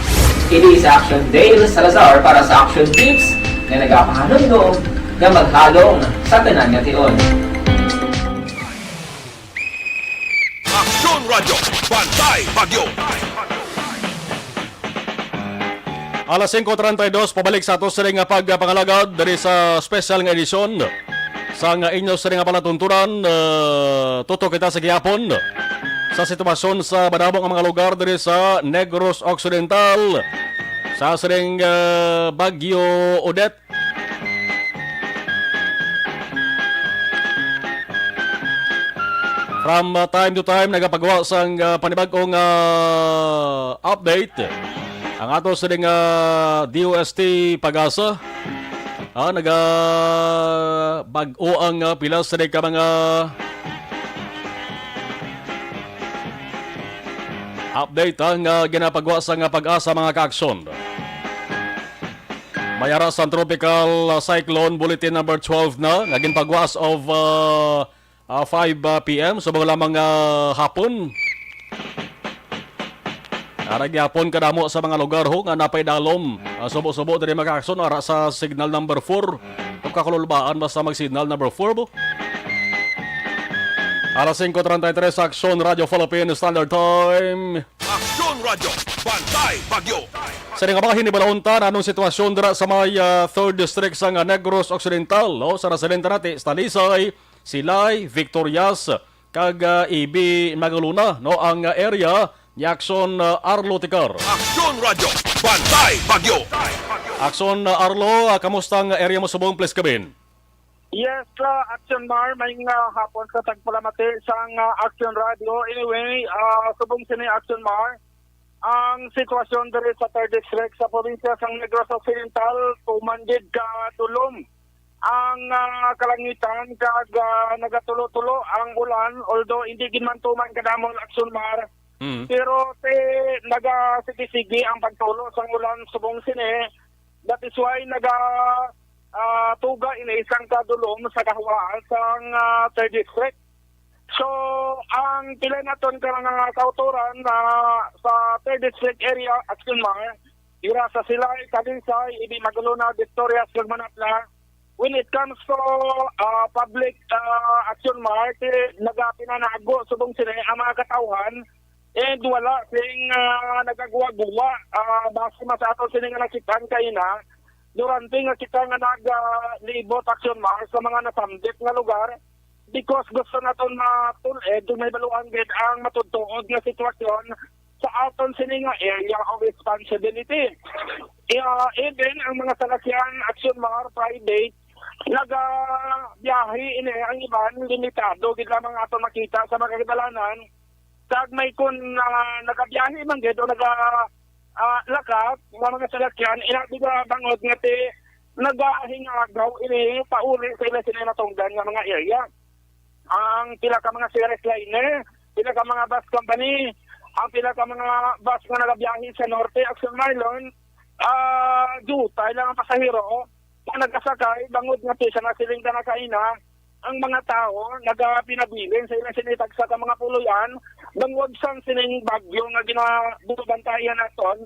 Kini si Action Dale Salazar para sa Action Tips nga nagapahanumdom nga maghalong sa tanan nga tion. Aksyon Radyo, Bantay Bagyo. Alas singko treinta y dos, pabalik sa ato sini nga pagpangalagad diri sa special nga edisyon sa nga inyo sini nga palatuntunan. Ah, tutok kita sa gihapon sa sitwasyon sa madamo nga mga lugar diri sa Negros Occidental sa sining, ah, Bagyo Odette. From, uh, time to time, nagapagawa sang, uh, panibag-ong, uh, update ang ato sining, uh, D O S T PAGASA. Ah, naga bag-o ang, uh, pila sining ka mga update, ah, nga ginapagawa sang, uh, PAGASA, mga kaaksyon. May ara sang tropical, uh, cyclone bulletin number twelve na nga ginpagawa as of, uh, uh, five, uh, P M subong lamang, uh, hapon. Ara gyapon kadamo sa mga lugar ho nga napay dalom, uh, subo-subo diri, mga kaaksyon, ara sa signal number four. Kung kakululbaan basta mag signal number four bo. Alas singko treinta y tres, Aksyon Radyo Philippine Standard Time. Aksyon Radyo, Bantay Bagyo. Sa nga mga hinibalahon ta, anong sitwasyon dira sa may, ah, third District sa nga Negros Occidental, no? Sa residente nati, Talisay, Silay, Victorias, kag, ah, Ibi, Magalona, no? Ang, ah, area ni Aksyon, ah, Arlo Tikar. Aksyon Radyo, Bantay Bagyo. Aksyon, ah, Arlo, ah, kamusta ang area mo subong, please, kabin? Yes, uh, Action Mar, may nga hapon sa tagpalamati sang, uh, Action Radio. Anyway, uh, subong sini Action Mar, ang sitwasyon diri sa third district sa probinsya sang Negros Occidental, tuman gid ka dulom ang, uh, kalangitan kag, uh, nagatulo-tulo ang ulan, although hindi gid man tuman kadamo, Action Mar. Mm. Pero te, nagasigi-sigi ang pagtulo sang ulan subong sini. That is why naga, ah, tuga ini sang kadulom sa kahuwaan sang, ah, third district. So, ang pila naton ka nga kautoran na sa third district area, Action Mar, dira sa Silay, Talisay, Ibi, Magalona, Victorias, kag Manatla, when it comes to, ah, public, ah, Action Mar, ti-, nagapinanago subong sini ang mga katawhan. And wala sing, ah, nagaguwa-guwa, ah, base man sa aton sini nga nakit-an kaina, durante nga kita nga nag, ah, libot, Action Mar, sa mga nasambit nga lugar, because gusto naton matul-ed kung may baluan gid ang matutuod nga sitwasyon sa aton sini nga area of responsibility. Ah, even ang mga salakyan, Action Mar, private, nagabiyahe ini, ang iban limitado gid lamang aton makita sa mga kadalanan. Kag may kun, ah, nagabiyahe man gid o naga, ah, lakat nga mga salakyan, ina, di ba, bangod nga ti nagahingagaw ini pauli sa ila sila natungdan nga mga area. Ang pila ka mga service liner, pila ka mga bus company, ang pila ka mga bus nga nagabiyahe sa norte, Action Marlon, ah, dutay lang ang pasahero nga nagasakay, bangod nga ti sa nasiling ka na kaina, ang mga tawo nagapinabilin sa ila sini tagsa ka mga puloy-an, bangod sang sining bagyo nga ginabubantayan naton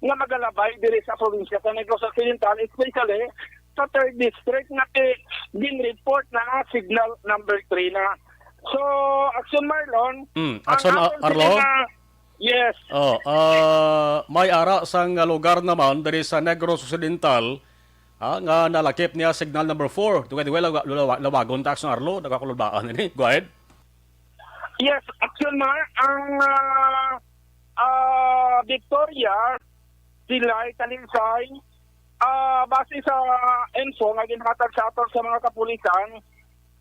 nga magalabay diri sa probinsya sa Negros Occidental, especially sa third district nga ti-, gin-report na nga signal number three na. So, Action Marlon, Mm, ang Action, ah, aton Arlo? sini nga, yes. Oh, ah, may ara sang lugar naman diri sa Negros Occidental, ah, nga nalakip niya signal number four. Dugay-dugay lawa-, lawa-, lawagon ta, Action Arlo, nagkakulubaan ini. Go ahead. Yes, Action Mar, ang, ah, ah, Victoria, Silay, Talisay, ah, base sa info nga ginhatag sa aton sa mga kapulisan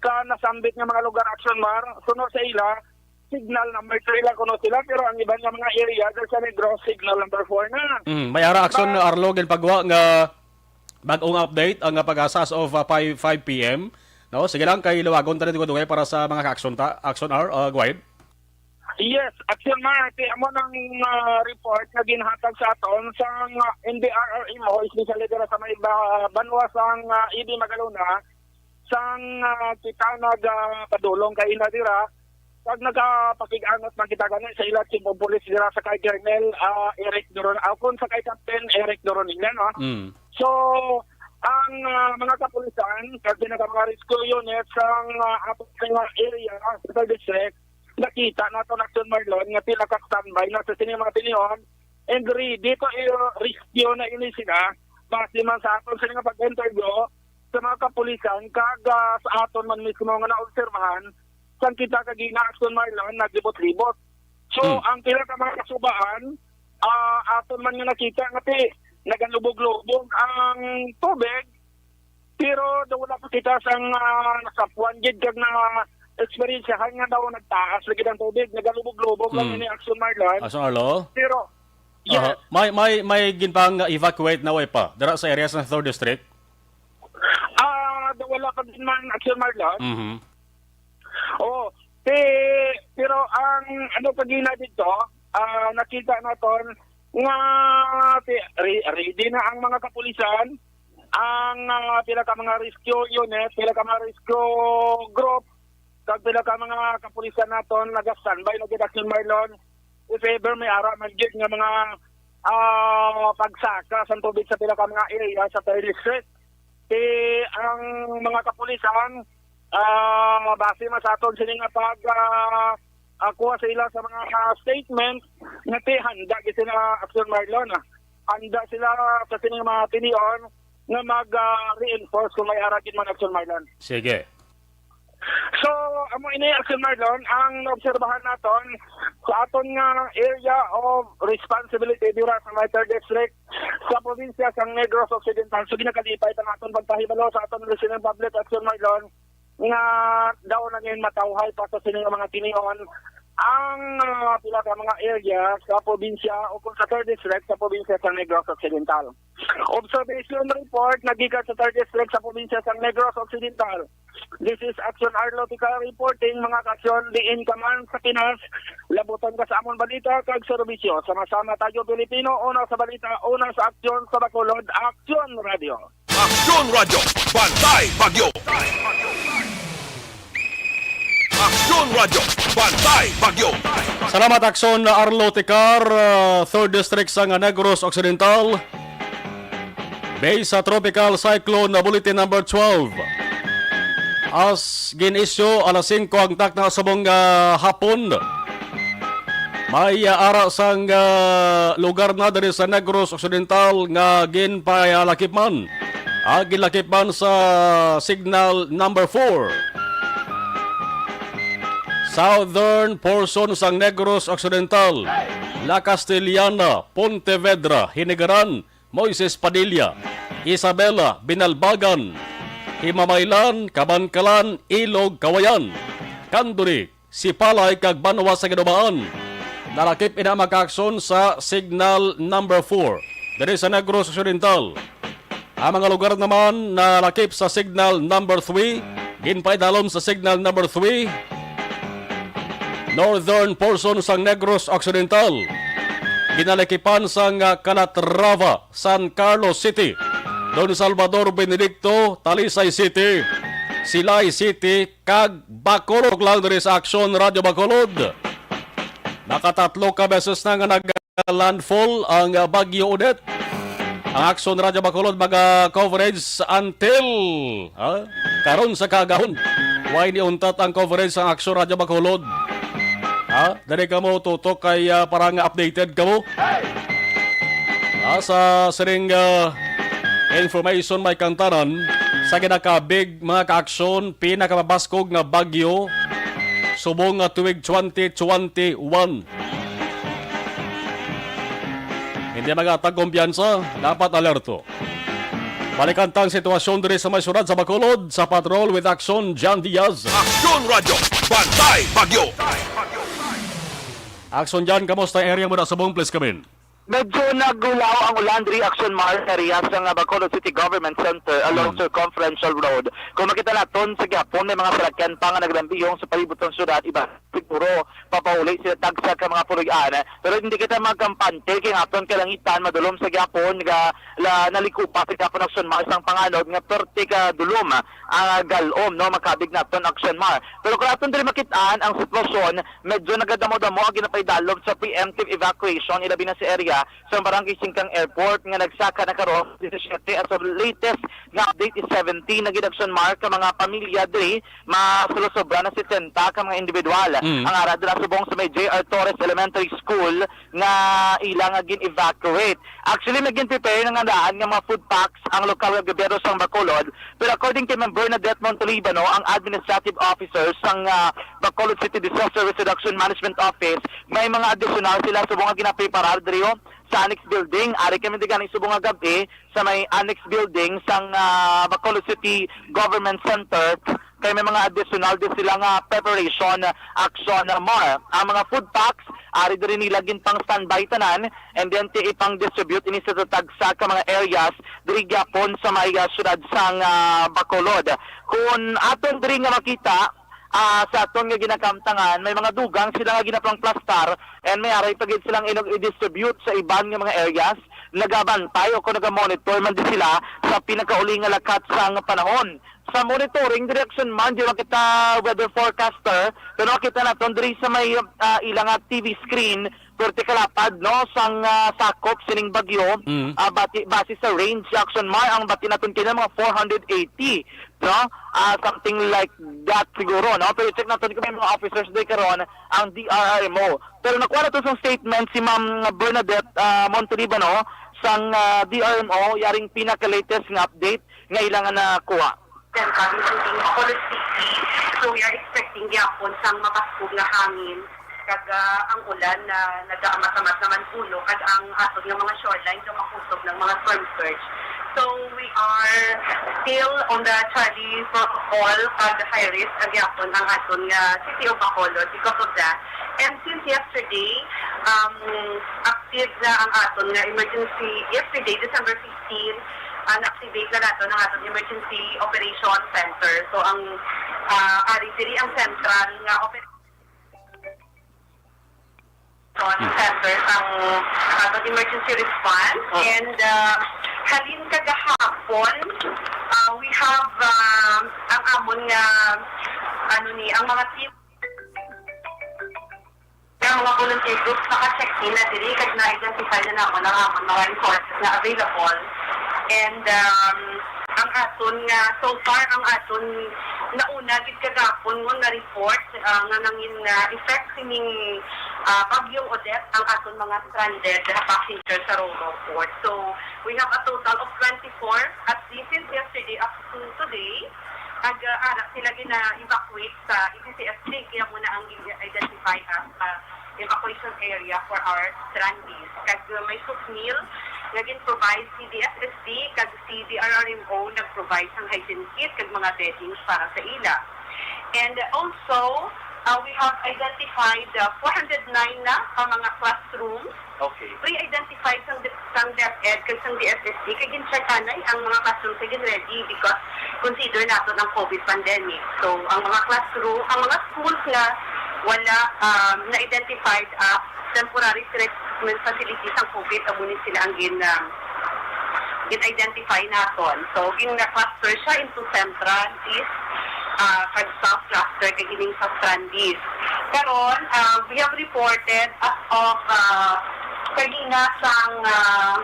sa nasambit nga mga lugar, Action Mar, suno sa ila, signal number three lang kuno sila, pero ang iban nga mga area dyan sa Negros, signal number four na. Mm, may ara, Action Ba- Arlo, ginpagwa nga bag-ong update ang, ah, PAGASA as of, ah, five, five p m. No, sige lang, kay luwagon ta na dugay-dugay para sa mga ka-action ta, Action R, ah, go ahead. Yes, Action Mar, ti amo nang, ah, report nga ginhatag sa aton sang, ah, N D R R M O, especially dira sa may ba-, banwa sang, ah, E B Magalona, sang, ah, kita nag, ah, padulong kay ina dira, kag nagapakig-angot man kita gani sa ila chief of police dira sa kay Colonel, ah, Eric Doron, ah, kun sa kay Captain Eric Doronila, no? Mm. So, ang, ah, mga kapulisan, kag pinaka mga rescue units sang, ah, ato nga area, sa district, nakita naton, Action Marlon, nga pila ka standby na sa sini mga tinion, and ready to i-, rescue na ini sila. Base man sa aton sini nga pag-interview sa mga kapulisan, kag, ah, sa aton man mismo nga naobserbahan, sang kita kagina, Action Marlon, naglibot-libot. So, Hmm. ang pila ka mga kasubaan, ah, aton man nga nakita nga ti-, nagalubog-lubog ang tubig, pero daw wala pa kita sang, ah, nasapuan gid kag na eksperyensyahan nga daw nagtaas lagi ang tubig, nagalubog-lubog lang Hmm. ini, Action Marlon. Action Arlo? Pero, yes. Aha. May, may, may ginpang evacuate na way pa dira sa area sa third district? Ah, daw wala pa din man, Action Marlon. Mhm. Oh, ti, pero ang ano pa gina dito, ah, nakita naton nga ti, re-, ready na ang mga kapulisan, ang, ah, pila ka mga rescue unit, pila ka mga rescue group, kag pila ka mga kapulisan naton naga-standby na gid, Action Marlon. If ever may ara man gid nga mga, ah, pagsaka sa tubig sa pila ka mga area sa third district, ti ang mga kapulisan, ah, base man sa aton sini nga pag, ah, ah, kuha sa ila sa mga, ah, statement, nga ti handa gid sila, Action Marlon, ah. Handa sila sa sini nga mga tinion nga mag, ah, reinforce kung may ara gid man, Action Marlon. Sige. So, amo ini, Action Marlon, ang naobserbahan naton sa aton nga area of responsibility dira sa may third district sa probinsya sang Negros Occidental. So, ginakalipay pa naton pagpahibalo sa aton listening public, Action Marlon, nga daw nangin matawhay pa sa sini nga mga tinion ang, ah, pila ka mga area sa probinsya o kung sa third district sa probinsya sa Negros Occidental. Observation report nagikan sa third district sa probinsya sa Negros Occidental. This is Action Arlo Tika reporting, mga kasyon, diin ka man sa Pinas, labutan ka sa amon balita kag serbisyo. Sama-sama tayo, Pilipino, una sa balita, una sa aksyon, sa Bacolod, Action Radio. Aksyon Radyo, Bantay Bagyo. Aksyon Radyo, Bantay Bagyo. Salamat, Aksyon Arlo Tikar, uh, third District sa Negros Occidental. Based sa Tropical Cyclone na Bulletin Number twelve. As gin-issue, alas singko ang takna subong, ah, hapon. May, ah, ara sang, ah, lugar na diri sa Negros Occidental nga ginpalakip man. Ah, ginlakip man sa signal number four. Southern portion sang Negros Occidental, La Castellana, Pontevedra, Hinigaran, Moises Padilla, Isabela, Binalbagan, Himamaylan, Kabankalan, Ilog, Kawayan, Kanduri, Sipalay kag Banwa sa Ginubaan. nalakip ina makaaksyon sa Signal Number Four diri sa Negros Occidental. Ang mga lugar naman nalakip sa Signal Number Three, ginpaidalom sa Signal Number Three, northern portion sang Negros Occidental, ginalakipan sang, ah, Calatrava, San Carlos City, Don Salvador Benedicto, Talisay City, Silay City, kag Bacolod. Lang diri sa Aksyon Radyo Bacolod. Nakatatlo ka beses na nga nag-landfall ang, ah, Bagyo Odette. Ang Aksyon Radyo Bacolod maga-coverage until, ah, karon sa kaagahon. Way ni untat ang coverage sang Aksyon Radyo Bacolod. Ha? Dali kamo tutok kay, ah, para nga updated kamo. Ah, sa sining, ah, information may kantanan sa ginakabig mga kaaksyon, pinakapabaskog nga bagyo subong nga tuig twenty twenty-one. Hindi magatag kumpiyansa, dapat alerto. Balikan tang sitwasyon diri sa may syudad sa Bacolod sa Patrol with Action, John Diaz. Aksyon Radyo, Bantay Bagyo. Action, John, kamusta ang area mo na subong? Please come in. Medyo nagulaw ang ulan diri, Action Mar, sa area sa nga Bacolod City Government Center along Hmm. Circumferential Road. Kung makita naton sa gihapon, may mga salakyan pa nga naglambiyong sa palibot sang syudad, iba siguro papauli sila tagsa ka mga puloy-an. Pero hindi kita magkampante kay ang aton kalangitan madulom sa gihapon nga la, nalikupa sa gihapon, Action Mar, sang panganod nga perti ka dulom ang galom, no, makabig naton, Action Mar. Pero kung aton diri makit-an ang sitwasyon, medyo nagadamo-damo ang ginapaidalom sa preemptive evacuation, ilabi na sa area sa Barangay Singkang Airport nga nagsaka na karon disisyete, as of latest nga update is seventy na gid, Action Mar, ka mga pamilya diri, masolosobra na setenta ka mga individual Mm. ang ara dira subong sa may J R Torres Elementary School nga ila nga gin-evacuate. Actually, may gin-prepare na nga daan nga mga food packs ang lokal nga gobyerno sang Bacolod, pero according kay Ma'am Bernadette Montalibano, ang administrative officer sang, ah, Bacolod City Disaster Risk Reduction Management Office, may mga additional sila subong nga ginapreparar diri, oh, sa annex building. Ari kami di gani subong nga gab-i sa may annex building sang, ah, Bacolod City Government Center, kay may mga additional din sila nga preparation, Action Mar. Ang mga food packs, ari diri nila ginpang-standby tanan, and then ti ipang-distribute ini sa tagsa ka mga areas diri gyapon sa may, ah, syudad sang, ah, Bacolod. Kung aton diri nga makita, ah, sa aton nga ginakamtangan, may mga dugang sila nga ginapangplastar, and may aray pa gid silang inog i-distribute sa iban nga mga areas. Nagabantay o kung naga-monitor man di sila sa pinakauli nga lakat sang panahon. Sa monitoring diri, Action Mar, di man kita weather forecaster, pero makita naton diri sa may, ah, ilang, ah, T V screen, perti kalapad, no, sang, ah, sakop sining bagyo, Mm. ah, bati, base sa range, Action Mar, ang bati naton kini mga four hundred eighty, no? Ah, something like that siguro, no? Pero check naton kung may mga officers day karon ang D R R M O. Pero nakuha naton sang statement si Ma'am Bernadette, ah, Montalibano sang, ah, D R M O, yaring pinaka-latest nga update nga ila nga nakuha. Then, kami sa Bacolod City, so we are expecting gyapon sang mabaskog nga hangin, kag, ah, ang ulan na nagaamat-amat naman puno, kag ang aton nga mga shoreline nga makusog ng mga storm surge. So, we are still on the Charlie protocol, kag high risk, ang gyapon ang aton nga City of Bacolod because of that. And since yesterday, um, active na ang aton nga emergency, yesterday, December fifteen, ah, na-activate na nato ang aton emergency operation center. So, ang, ah, ari diri ang central nga operation center sang aton emergency response. Mm. And, ah, halin kagahapon, ah, we have, ah, ang amon nga, ano ni, ang mga team, ang mga volunteer groups naka-check in na diri, kag na-identify na namon ang amon mga resources na available. And, um, ang aton nga, so far, ang aton nauna gid kagapon mo na report, ah, nga nangin, ah, effect sining, ah, Bagyong Odette ang aton mga stranded nga passenger sa Ro-Ro Port. So, we have a total of twenty-four at least since yesterday up to today. Nag, ah, ara sila gina-evacuate sa E C C S D, kaya muna ang i-identify as, ah, evacuation area for our strandees. Kag, uh, may souvenir nga gin-provide si D S S D kag si D R R M O nag-provide sang hygiene kit kag mga beddings para sa ila. And also, Uh, we have identified uh, four hundred nine na ka mga classrooms. Okay. Pre-identified sang, sang DepEd kag sang D S S D, kay gin-check anay ang mga classrooms kay gin-ready because consider naton ang COVID pandemic. So, ang mga classroom, ang mga schools nga wala um, na-identified as temporary treatment facility sang COVID, amo ni sila ang gin, um, gin-identify naton. So, gin-cluster siya into central, east, ah, kag south cluster, kag ining sa Strandis. Karon, ah, we have reported as of, ah, kagina sang, ah,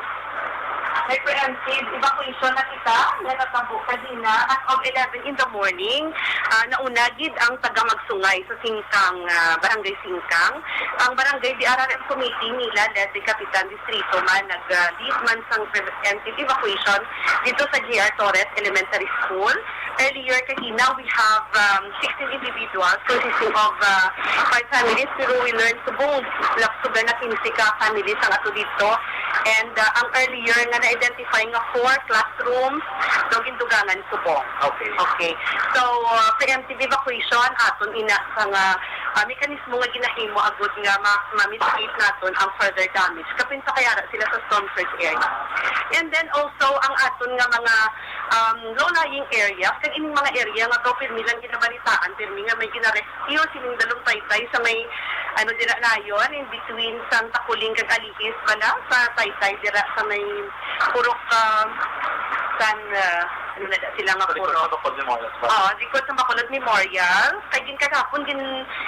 may preemptive evacuation na kita nga natabo kagina as of eleven in the morning. Ah, nauna gid ang taga Magsungay sa Singkang, ah, Barangay Singkang. Ang Barangay D R R M Committee nila led by Kapitan Distrito man nag-lead man sang preemptive evacuation dito sa G R Torres Elementary School. Earlier kahina, we have um, sixteen individuals consisting of uh, five families, pero we learned subong lap-, subong na quince ka families ang ato dito. And uh, ang earlier nga na-identify nga four classrooms, daw gindugangan subong. Okay. Okay. So, uh, preemptive evacuation, aton ina sa nga ah, mekanismo nga ginahimo agud nga ma-, ma-mitigate naton ang further damage kapin sa kayara sila sa storm surge area. And then also ang aton nga mga um, low-lying areas, kag ining mga area nga daw pirmi lang ginabalitaan, pirmi nga may gina-rescue sining dalong taytay sa may ano dira nayon, in between sang Takuling kag Alihis bala sa taytay dira sa may Purok ah, san ah, ano na da sila nga Sa likod purok. Sa Bacolod Memorial Square. Oo, likod sa Bacolod Memorial. Kay gin kagahapon, gin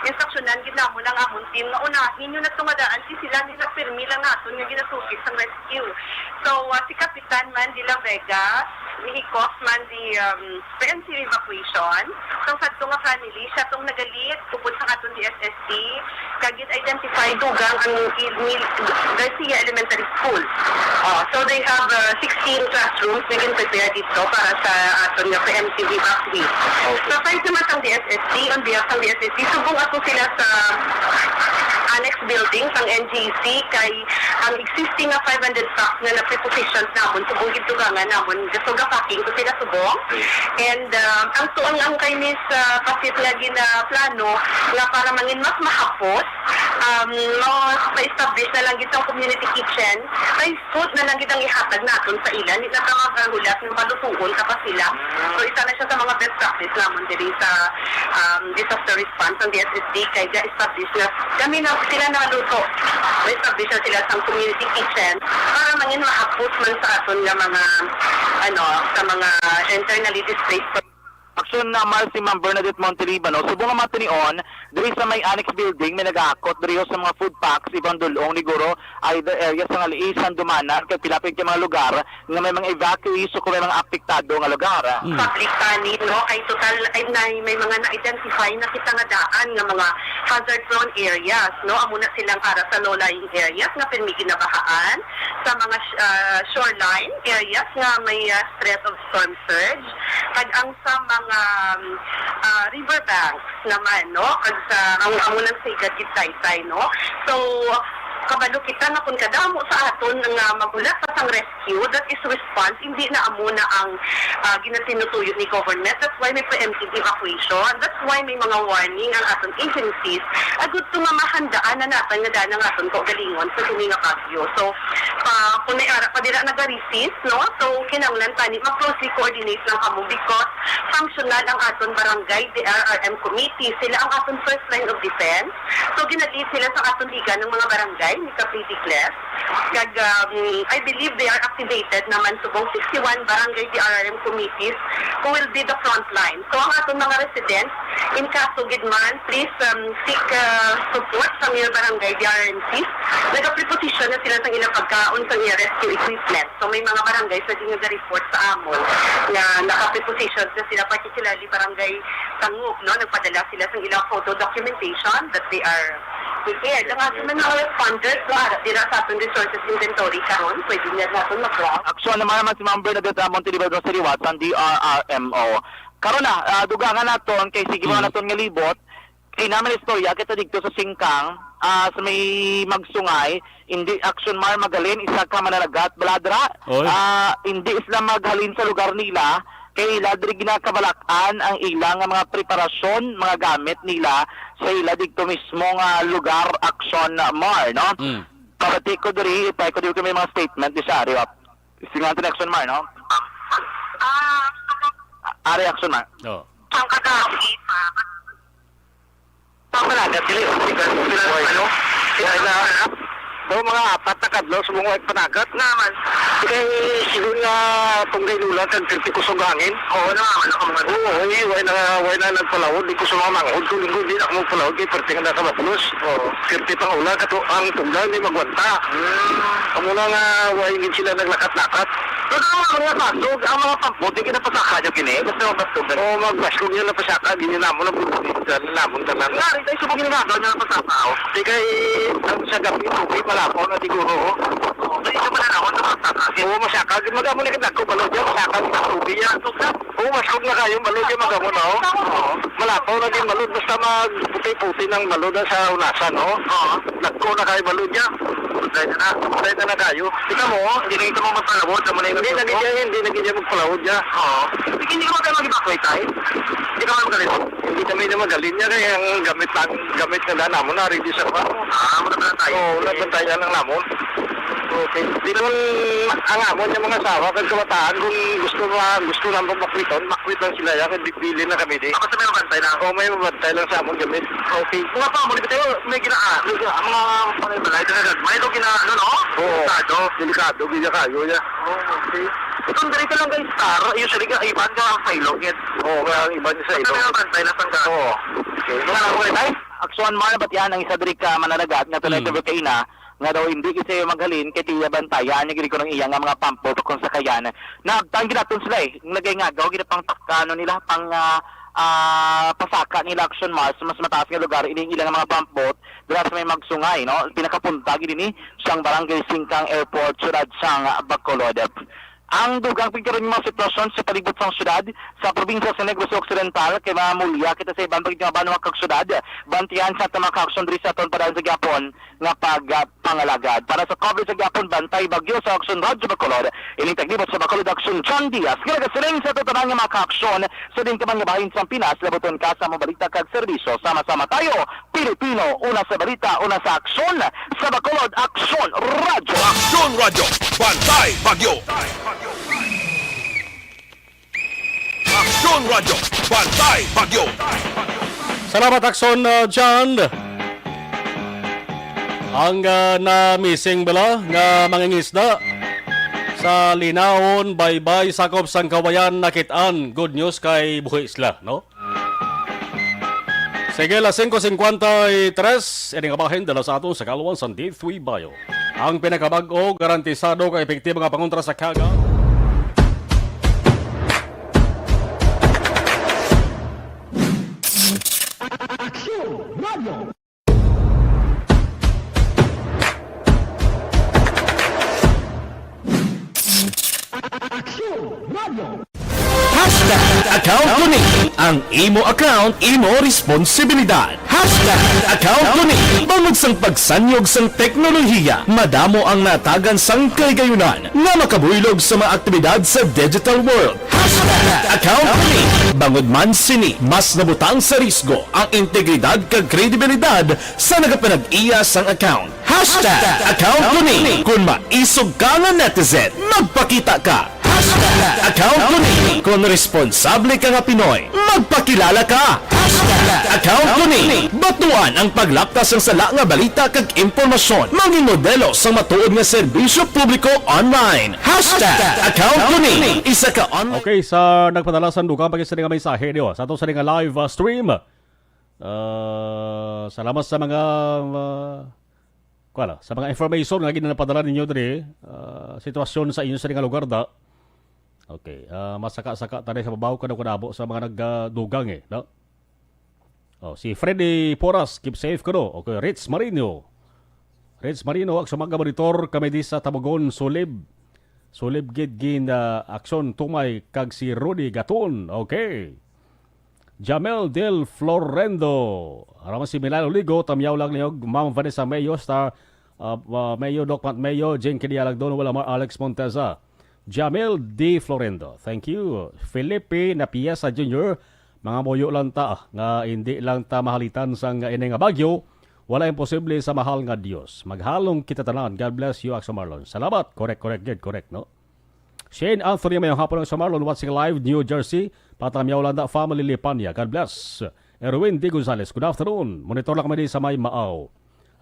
instruksyonan gid namon ang amon team nga unahin yung nagtumadaan si sila nila pirmi lang naton nga ginasugid sang rescue. So, ah, si Kapitan man de la Vega, mihikos man di um, preemptive evacuation. Sang sadto nga family, siya tong nagalit tupod sa aton D S S D, kag gin-identify dugang ang Il-, Mil-, Garcia Elementary School. Oh, so they have uh, sixteen classrooms we can prepare dito para sa aton nga preemptive evacuation. Okay. So, aside naman sang D S S D, on behalf sang D S S D, subong ato sila sa annex building sang N G C kay ang existing nga five hundred packs nga na-prepositioned namon, subong gid dugangan namon, so ga-packing ko sila subong. And um, ang tuang ang kay Miss uh, Pasit nga ginaplano nga para mangin mas mahapos, um, ma-, ma-establish na lang gid ang community kitchen. Kay food na lang gid ang ihatag naton sa ila. Hindi na ka maghulat nga malutuon ka pa sila. So, isa na siya sa mga best practice namon diri sa um, disaster response ang D S S D kay ga-establish na kami na sila naluto. Establish na sila sa community kitchen para mangin mahapos man sa aton nga mga ano sa mga internally displaced. Aksyon na Mar si Ma'am Bernadette Montelibano, subong nga matinion, diri sa may annex building may nagaakot diri sa mga food packs, ibang dulong, liguro, either area sa nga liis, handumanan, kag pilapit ka mga lugar nga may mga evacuees o kung may mga apektado nga lugar. Mm. Public tani, no? Kay total, ay, na, may mga na-identify na kita nga daan nga mga hazard-prone areas, no? Amo na silang ara sa low-lying areas nga pirmi ginabahaan, sa mga sh-, ah, shoreline areas nga may ah, threat of storm surge, kag ang sa mga um, ah, river banks naman, no? Kag sa ang amo nang sigad gid taytay, no? So, kabalo kita nga kung kadamo sa aton nga maghulat pa sang rescue, that is response, hindi na amo na ang ah, ginatinutuyo ni government. That's why may preemptive evacuation. That's why may mga warning ang aton agencies. Agud to nga mahandaan na natin nga daan ang aton kaugalingon sa sini nga bagyo. So, pa, kung may ara pa dira nag-resist, no? So, kinahanglan tani mag-closely coordinate lang kamo because functional ang aton barangay D R R M committee. Sila ang aton first line of defense. So, ginalid sila sa aton liga ng mga barangay ni Kapidi Clef. Kag, um, I believe they are activated naman subong sixty-one barangay D R R M committees who will be the front line. So, ang aton mga residents, in kaso gid man, please um, seek uh, support sa mga barangay D R R M Cs. Nagapreposition na sila sa ilang pagkaon, sa ilang rescue equipment. So, may mga barangay sa nga ga-report sa amon nga nakapreposition na sila, particularly barangay Tangub, no? Nagpadala sila sa ilang photo documentation that they are prepared. Ang aton man mga responders, no, ara dira sa aton resources inventory karon, pwede niya naton mag-browse. Aksyon naman naman si Ma'am Bernadette Ramon Tilibaldo sa liwat sang D R R M O. Karon na, ah, dugangan naton kay sige mga Hmm. naton nga libot. Kay naman istorya kita dito sa Singkang, ah, sa may Magsungay, hindi action mar magalin, isa ka mananagat, baladra, Oy. ah, hindi sila maghalin sa lugar nila, kay ila diri ginakabalakan ang ilang nga mga preparasyon, mga gamit nila sa ila didto mismo nga lugar, Action Mar, no? Mm. Pabati ko diri, ipay ko diri kami mga statement di sa ari, wa. Singan to ni Action Mar, no? Ah, ari, Action Mar. Oh. Ang kadami pa. Ang panagat, dili, dili, dili, ano? Wala na. So, mga apat na kadlaw, subong wa panagat. Naman. Kay, sigon nga, tunggay lula, kag thirty kusog hangin. Oo, naman, ako mga Oo, eh, wala na, wala na nagpalawod, di ko sa mga manghod, kung linggo, di na ako magpalawod, kay perti nga nakabablos. Oo. Thirty pang ulan, kato, ang tugnaw, hindi magwanta. Hmm. Amo na nga, wala gid sila naglakat-lakat. Pero ang mga kasog, ang mga pampot, di kinapasaka nyo kini? Basta yung baskog. Oo, magbaskog yun, napasaka, di nyo namon ang pagkakitan, namon tanan. Nga, rin tayo subong yung nagaw nyo napasaka, oh. Di kay, ang sa gabi, tubig, malapaw na siguro, oh. Oo, di nyo mananawon sa mga saka. Oo, masaka, gid, magamo na kita, kung balod yan, masaka, gid, ang tubig yan. Oo, baskog na kayo, balod yan, magamo na, oh. Oo. Malapaw na din, balod, basta magputi-puti ng balod, ah, sa unasan, oh. Oo. Nagko na kayo, balod yan. Patay na na. Patay na na kayo. Kita mo, oh, hindi na kita mo magpalawod, sa manay Hindi na gid yan, hindi na gid yan magpalawod yan. Oo. Hindi ka magkano mag-evacuate, tay? Hindi ka man magalit. Hindi kami na magaling niya, kaya ang gamit lang, gamit na daan namon, na ready sa kwan. Ah, wala na tayo. Oo, nabantayan lang namon. Okay. Di ko ang amon yung mga asawa, kag kabataan, kung gusto na, gusto na magmakwiton, makwit lang sila yan, kay bibili na kami di. Tapos may mabantay lang. Oo, may mabantay lang sa amon gamit. Okay. Mga pa, muli tayo, may gina-, ah, may gina-, ang mga balay-balay, talaga, may ito gina-, ano, no? Oo. Delikado. Delikado, gina kayo, ya. Oh, okay. Itong diri ka lang kay Star, usually ka, iban ka ang sa ilog, yet. Oo, kaya ang iban sa Basta ilog. May mabantay lang sa Oo. Okay. Mga lang, okay, tay? Action Mar, ba't yan ang isa diri ka mananagat nga tunay Hmm. sa Volcano, nga daw hindi kasi maghalin kay tiya bantayan ni gid ko ng iya nga mga pampo kung sakayan. Naabtan gid naton sila eh. Nagay nga gaw gid pang ano nila, pang, ah, ah, pasaka nila, Action Mars, mas mataas nga lugar ining ilang mga pampo dira sa may Magsungay, no? Pinakapunta gid ini sang Barangay Singkang Airport, siyudad sang Bacolod. Ang dugang pagkaron nga mga sitwasyon sa palibot sang syudad sa probinsya sa Negros Occidental, kay mamulya kita sa iban pa gid nga banwa kag syudad. Bantihan sa tama ka aksyon diri sa aton padayon sa gihapon nga pag, ah, pangalagad. Para sa coverage sa gihapon, Bantay Bagyo sa Aksyon Radyo Bacolod. Ining taglibot sa Bacolod Aksyon, John Diaz, nga nagasiling sa tanan nga mga kaaksyon sa din ka man nga bahin sang Pinas, labuton ka sa mga balita kag serbisyo. Sama-sama tayo, Pilipino, una sa balita, una sa aksyon, sa Bacolod Aksyon Radyo. Aksyon Radyo, Bantay Bagyo. Aksyon Radyo, Bantay Bagyo. Salamat, Aksyon, uh, John. Ang, uh, na-missing bala nga mangingisda sa Linaon, Baybay, sakop sang Kawayan, nakit-an. Good news kay buhi sila, no? Sige, alas singko singkwenta y tres, ini nga bahin dala sa aton sa Kalwan sang D three Bio. Ang pinakabag-o, garantisado kag epektibo nga pangontra sa kaga. Aksyon Radio. Aksyon Radio. Hashtag account ko ni. Ang imo account, imo responsibilidad. Hashtag account ko ni. Bangod sang pagsanyog sang teknolohiya, madamo ang natagan sang kaligayunan nga makabuylog sa mga aktibidad sa digital world. Hashtag account ko ni. Bangod man sini, mas nabutang sa risgo ang integridad kag kredibilidad sa nagapanag-iya sang account. Hashtag account ko ni. Kung maisog ka nga netizen, magpakita ka. Hashtag account ko ni. Kung responsable ka nga Pinoy, magpakilala ka. Hashtag account ko ni. Batuan ang paglapkas sang sala nga balita kag impormasyon. Mangin modelo sang matuod nga serbisyo publiko online. Hashtag account ko ni. Isa ka online. Okay, sa nagpadala sang dugang pa gid sini nga mensahe, di ba? Sa ato sini nga live, uh, stream. Uh, salamat sa mga, uh, kuwala, sa mga information nga ginapadala ninyo diri, uh, sitwasyon sa inyo sini nga lugar, da. Okay, uh, masaka-saka tani sa babaw, kadto kadto sa mga nagdugang, eh, no? Oh, si Freddy Poras, keep safe kuno. Okay, Rich Marino. Rich Marino, Aksyon Maaga Monitor, kami di sa Tabogon, Sulib. Sulib gid gin, ah, Aksyon Tumay kag si Rudy Gaton. Okay. Jamel Del Florendo. Ara man si Milano Ligo, tamyaw lang niyo, Ma'am Vanessa Mayo, Star, ah, ah, Mayo, Doc Matt Mayo, Jane Kidialag, Don Wilmar, Alex Monteza. Jamel D. Florendo, thank you. Felipe Napiesa Junior, Mga muyo lang ta, nga hindi lang ta mahalitan sang ini nga bagyo, wala imposible sa mahal nga Dios. Maghalong kita tanan. God bless you, Axel Marlon. Salamat. Correct, correct, good, correct, no? Shane Anthony, mayong hapon, Axel Marlon, watching live, New Jersey. Patamyaw lang na, family Lipanya. God bless. Erwin D. Gonzalez, good afternoon. Monitor lang kami di sa may Maaw.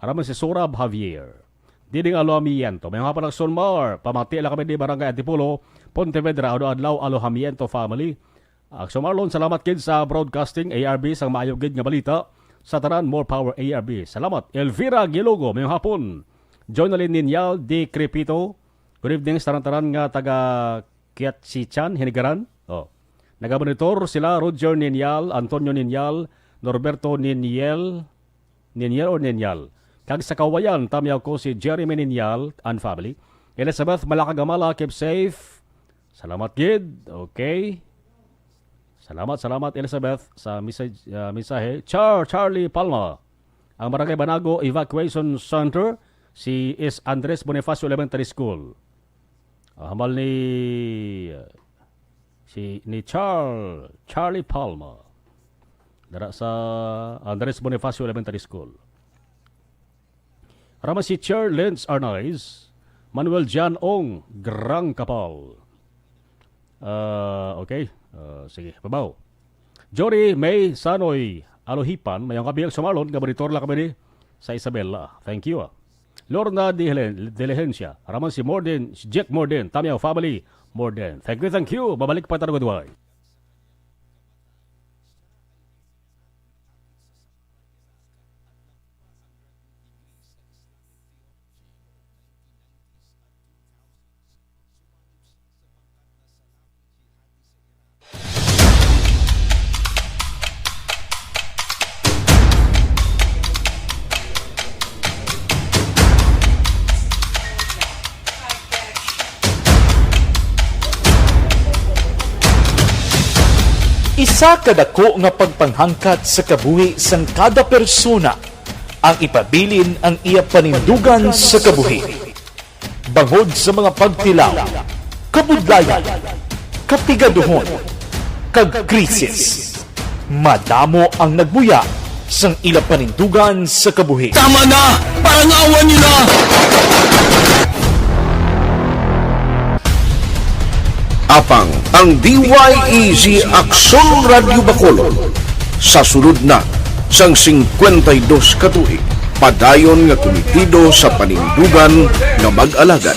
Araman si Surab Javier. Diding Alojamiento. Mayong hapon, Axel Mar. Pamati lang kami di Barangay Antipolo, Pontevedra, adlaw-adlaw, Alojamiento family. Axel Marlon, salamat gid sa broadcasting, A R B, sang maayo gid nga balita sa tanan. More power, A R B. Salamat. Elvira Gilogo, mayong hapon. Jonalyn Ninyal, Di Crepito. Good evening sa tanan-tanan nga taga Kiatsichan, Hinigaran. Oh. Nagamonitor sila Roger Ninyal, Antonio Ninyal, Norberto Ninyel, Ninyel or Ninyal. Kag sa Kawayan, tamyaw ko si Jeremy Ninyal and family. Elizabeth Malakagamala, keep safe. Salamat gid. Okay. Salamat, salamat, Elizabeth, sa message, ah, mensahe. Char, Charlie Palma. Ang Barangay Banago Evacuation Center, si is Andres Bonifacio Elementary School. Ah, hambal ni, ah, si, ni Char, Charlie Palma. Dara sa Andres Bonifacio Elementary School. Rama si Chair Lentz Arnaiz, Manuel Jan Ong, Grang Kapal. Ah, okay. Ah, sige, babaw. Jory May Sanoy, Alohipan, mayong kabiag sa Marlon, nga monitor lang kami ni sa Isabela. Thank you, ah. Lorna Dihelen-, Diligencia, Raman si Morden, si Jack Morden, Tamyaw family, Morden. Thank you, thank you. Babalik pa tayo, goodbye. Isa ka dako nga pagpanghangkat sa kabuhi sang kada persona ang ipabilin ang iya panindugan sa kabuhi. Bangod sa mga pagtilaw, kabudlayan, kapigaduhon, kag krisis, madamo ang nagbuya sang ila panindugan sa kabuhi. Tama na! Parangawan nila! Apang ang D Y E Z Aksyon Radyo Bacolod sa sulod na sang singkwenta y dos ka tuig, padayon nga kumitido sa panindugan nga mag-alagad.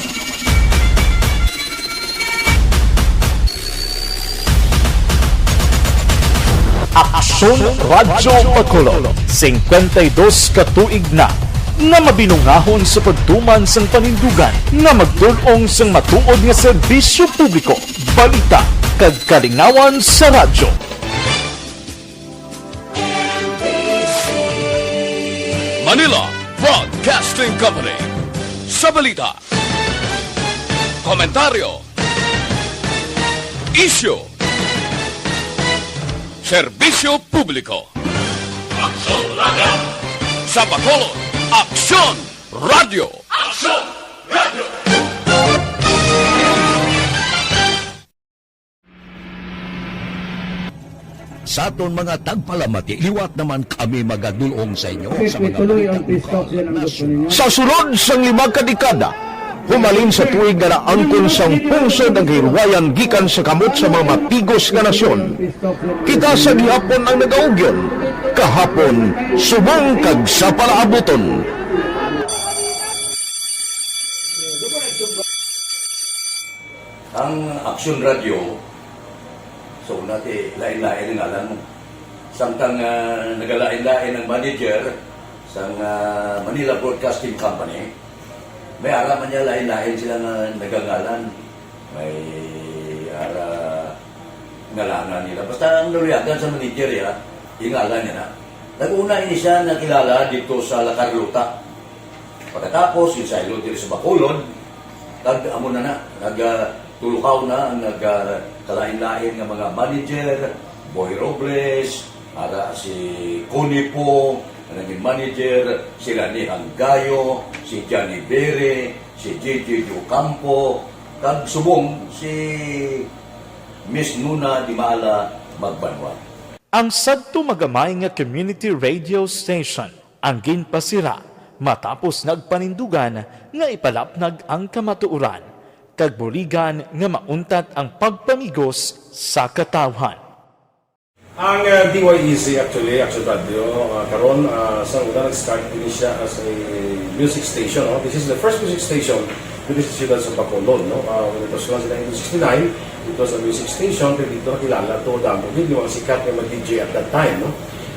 Aksyon Radyo Bacolod, singkwenta y dos ka tuig na nga mabinungahon sa pagtuman sang panindugan nga magtul-ong sang matuod nga serbisyo publiko, balita, kag kalingawan sa radyo. Manila Broadcasting Company. Sa balita, komentaryo, isyu, serbisyo publiko. Aksyon Radyo. Sa Bacolod, Aksyon Radyo. Aksyon Radyo. Sa aton mga tagpalamati, liwat naman kami magadul-ong sa inyo sa mga balita lokal, nasyonal. Sa sulod sang lima ka dekada, humalin sa tuig nga naangkon sang pungsod ang kahilwayan gikan sa kamot sa mga mapigos nga nasyon, kita sa gihapon ang nagaugyon, kahapon, subong kag sa palaabuton. Ang Aksyon Radyo, sa una ti lain-lain ang ngalan mo. Samtang, ah, nagalain-lain ang manager sang, ah, Manila Broadcasting Company, may ara man niya lain-lain sila nga nagangalan. May ara ngalanan nila. Basta ang naluyagan sa manager, ya, ingalan niya na. Nag-una ini siya nakilala dito sa La Carlota. Pagkatapos, insaylo diri sa Bacolod, kag amo na na, nag, ah, tulukaw na ang nag, ah, kalain-lain nga mga manager, Boy Robles, ara si Connie Po, nga naging manager, si Rani Hanggayo, si Johnny Bere, si J J Ocampo, kag subong si Miss Nuna Dimala Magbanwa. Ang sadto magamay nga community radio station ang ginpasira matapos nagpanindugan nga ipalapnag ang kamatuoran kag buligan nga mauntat ang pagpamigos sa katawhan. Ang, uh, D Y E C, actually, Action Radio, uh, karon, uh, sa una nag-start ini siya as a music station, no? This is the first music station diri sa siyudad sa Bacolod, no? Uh, when it was launched in nineteen sixty-nine, it was a music station, pero dito nakilala to, damo gid yung mga sikat nga mga D J at that time, no?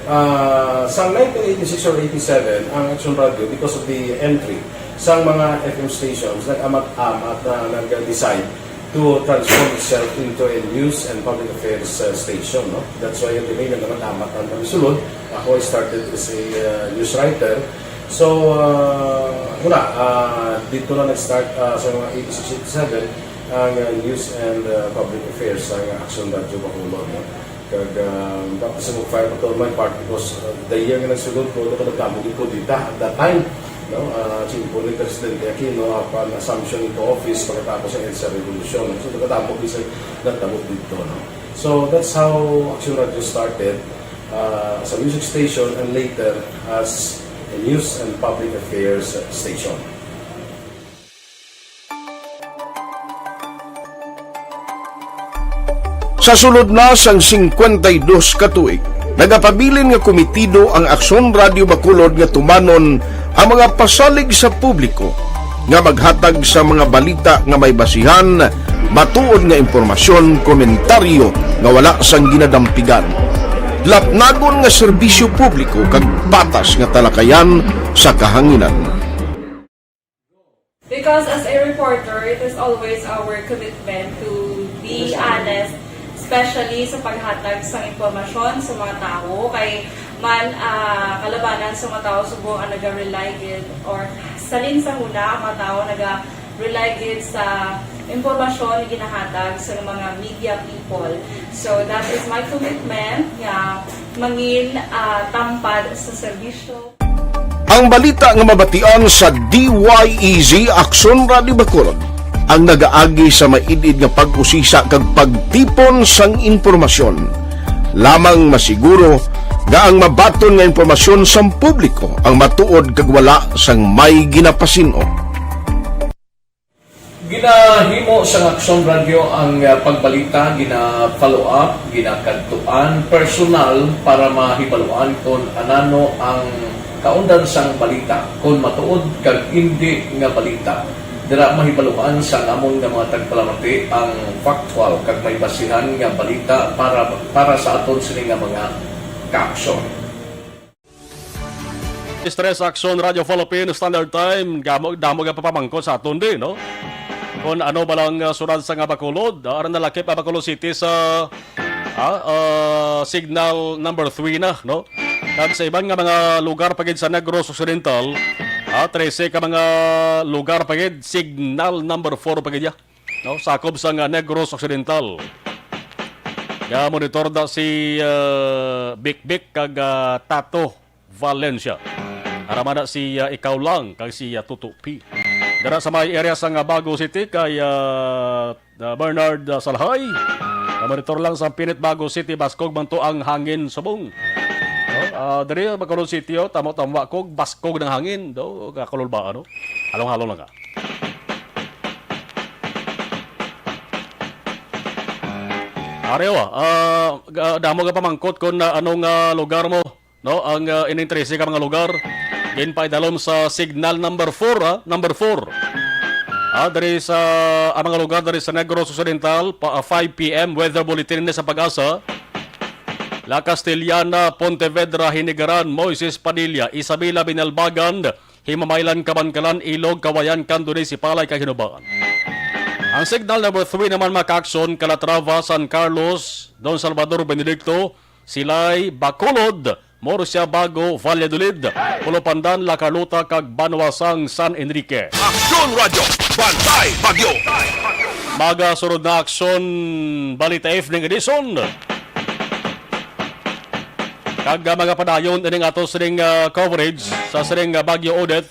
Uh, sa nineteen eighty-six or eighty-seven, ang Action Radio, because of the entry sa mga F M stations, nag-amat-amat na nag-decide to transform itself into a news and public affairs, uh, station, no? That's why yung tinignan naman, amat ang kami sulod. Ako, I started as a, uh, news writer. So, uh, muna, uh, dito na nag-start, uh, sa mga eighty-six, eighty-seven, ang, uh, news and, uh, public affairs sa Action Radio Bacolod, no? Kag, ah, dapat sa mag-fire pa to my part because, ah, the year nga nagsulod ko, ito nagdamo gid kudeta at that time, no? Ah, simple ni Presidente Aquino, upon assumption into office pagkatapos sa EDSA Revolution. So, nagdamo gid sa nagdamo dito, no? So, that's how Action Radio started, ah, as a music station and later as a news and public affairs station. Sa sulod na sang singkwenta y dos ka tuig, nagapabilin nga komitido ang Aksyon Radio Bacolod nga tumanon ang mga pasalig sa publiko nga maghatag sa mga balita nga may basihan, matuod nga impormasyon, komentaryo nga wala sang ginadampigan, lapnagon nga serbisyo publiko kag patas nga talakayan sa kahanginan. Because as a reporter, it is always our commitment to be honest, especially sa paghatag sang impormasyon sa mga tawo. Kay man, ah, kalabanan sa mga tawo subong ang naga-rely gid, or salin sa huna ang mga tawo naga-rely gid sa impormasyon nga ginahatag sa mga media people. So that is my commitment nga mangin, ah, tampad sa serbisyo. Ang balita nga mabatian sa D Y E Z Aksyon Radio Bacolod ang nagaagi sa maid-id nga pag-usisa kag pagtipon sang impormasyon. Lamang masiguro nga ang mabaton nga impormasyon sang publiko ang matuod kag wala sang may ginapasin-o. Ginahimo sang Aksyon Radio ang, ah, pagbalita, gina-follow up, ginakadtuan personal para mahibaluan kon anano ang kaundan sang balita, kon matuod kag indi nga balita. Dira mahibaluan sang amon nga mga tagpalamati ang factual kag may basihan nga balita para, para sa aton sini nga mga kaaksyon. Stress Action Radio Philippines Standard Time, damo, damo nga papamangkot sa aton di, no? Kung ano ba lang, uh, sunod sa nga Bacolod, uh, aron nalakip ang Bacolod City sa, ah, uh, signal number three na, no? Kag sa iban nga mga lugar pa gid sa Negros Occidental, ah, trese ka mga lugar pa gid, signal number four pa gid ya, no? Sakob sa nga Negros Occidental. Nga monitor da si, uh, Bikbik kag, uh, Tato Valencia. Aramana si, ah, Ikaw Lang kag si, ah, Tuto P. Dara sa may area sa nga Bago City kay, ah, ah, Bernard, ah, Salhay. Ah, monitor lang sa Pinit Bago City, baskog man to ang hangin subong. Oh, ah, diri Bacolod City, oh, tamo-tamo kog baskog ng hangin. Do, kakulol ba, ano? Halong-halong lang ka. Arewa, ah, ga-, damo nga pamangkot kung, ah, anong, ah, lugar mo. No, ang, ah, ining trese ka mga lugar, ginpaidalom sa signal number four, ah, number four. Ah, diri sa, ang mga lugar diri sa Negros Occidental, pa, ah, five P M weather bulletin ni sa Pag-asa. La Castellana, Pontevedra, Hinigaran, Moises Padilla, Isabela, Binalbagan, Himamaylan, Kabankalan, Ilog, Kawayan, Candoni, Sipalay, kag Hinubaan. Ang signal number three naman, mga kaaksyon, Calatrava, San Carlos, Don Salvador, Benedicto, Silay, Bacolod, Murcia, Bago, Valladolid, Pulupandan, La Carlota, kag Banwasang, San Enrique. Aksyon Radyo, Bantay Bagyo. Magasunod na aksyon, Balita Evening Edition. Kag, ah, magapadayon ining ato sining, ah, coverage sa sining, ah, Bagyo Odette.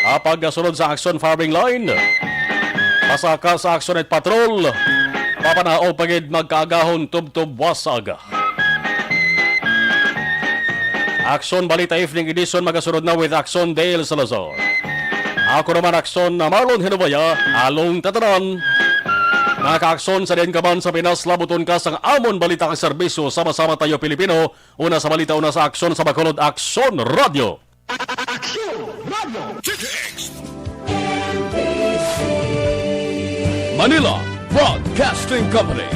Ah, pagsunod sa aksyon firing line. Pasaka sa aksyon at patrol. Papanaog pa gid magkaagahon tubtob wasag. Aksyon Balita Evening Edition magasunod na with Aksyon Dale Salazar. Ako naman, Aksyon na Marlon Hinubaya, along tatanan. Mga ka-Aksyon, sa diin ka man sa Pinas, labuton ka sang amon balita kag serbisyo. Sama-sama tayo, Pilipino. Una sa balita, una sa aksyon, sa Bacolod, Aksyon Radio. Aksyon Radio. Manila Broadcasting Company.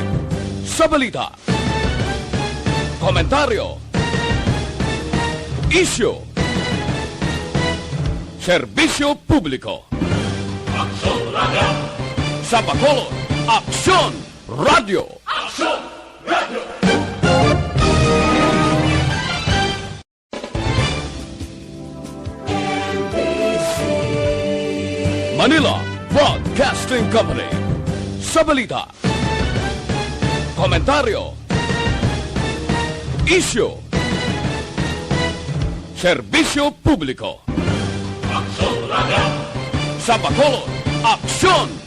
Sa balita, komentaryo, isyu, serbisyo publiko. Aksyon Radio. Sa Bacolod, Aksyon Radio. Aksyon Radio. Manila Broadcasting Company. Sa balita, komentaryo, isyu, serbisyo publiko. Aksyon Radio. Sa Bacolod, Aksyon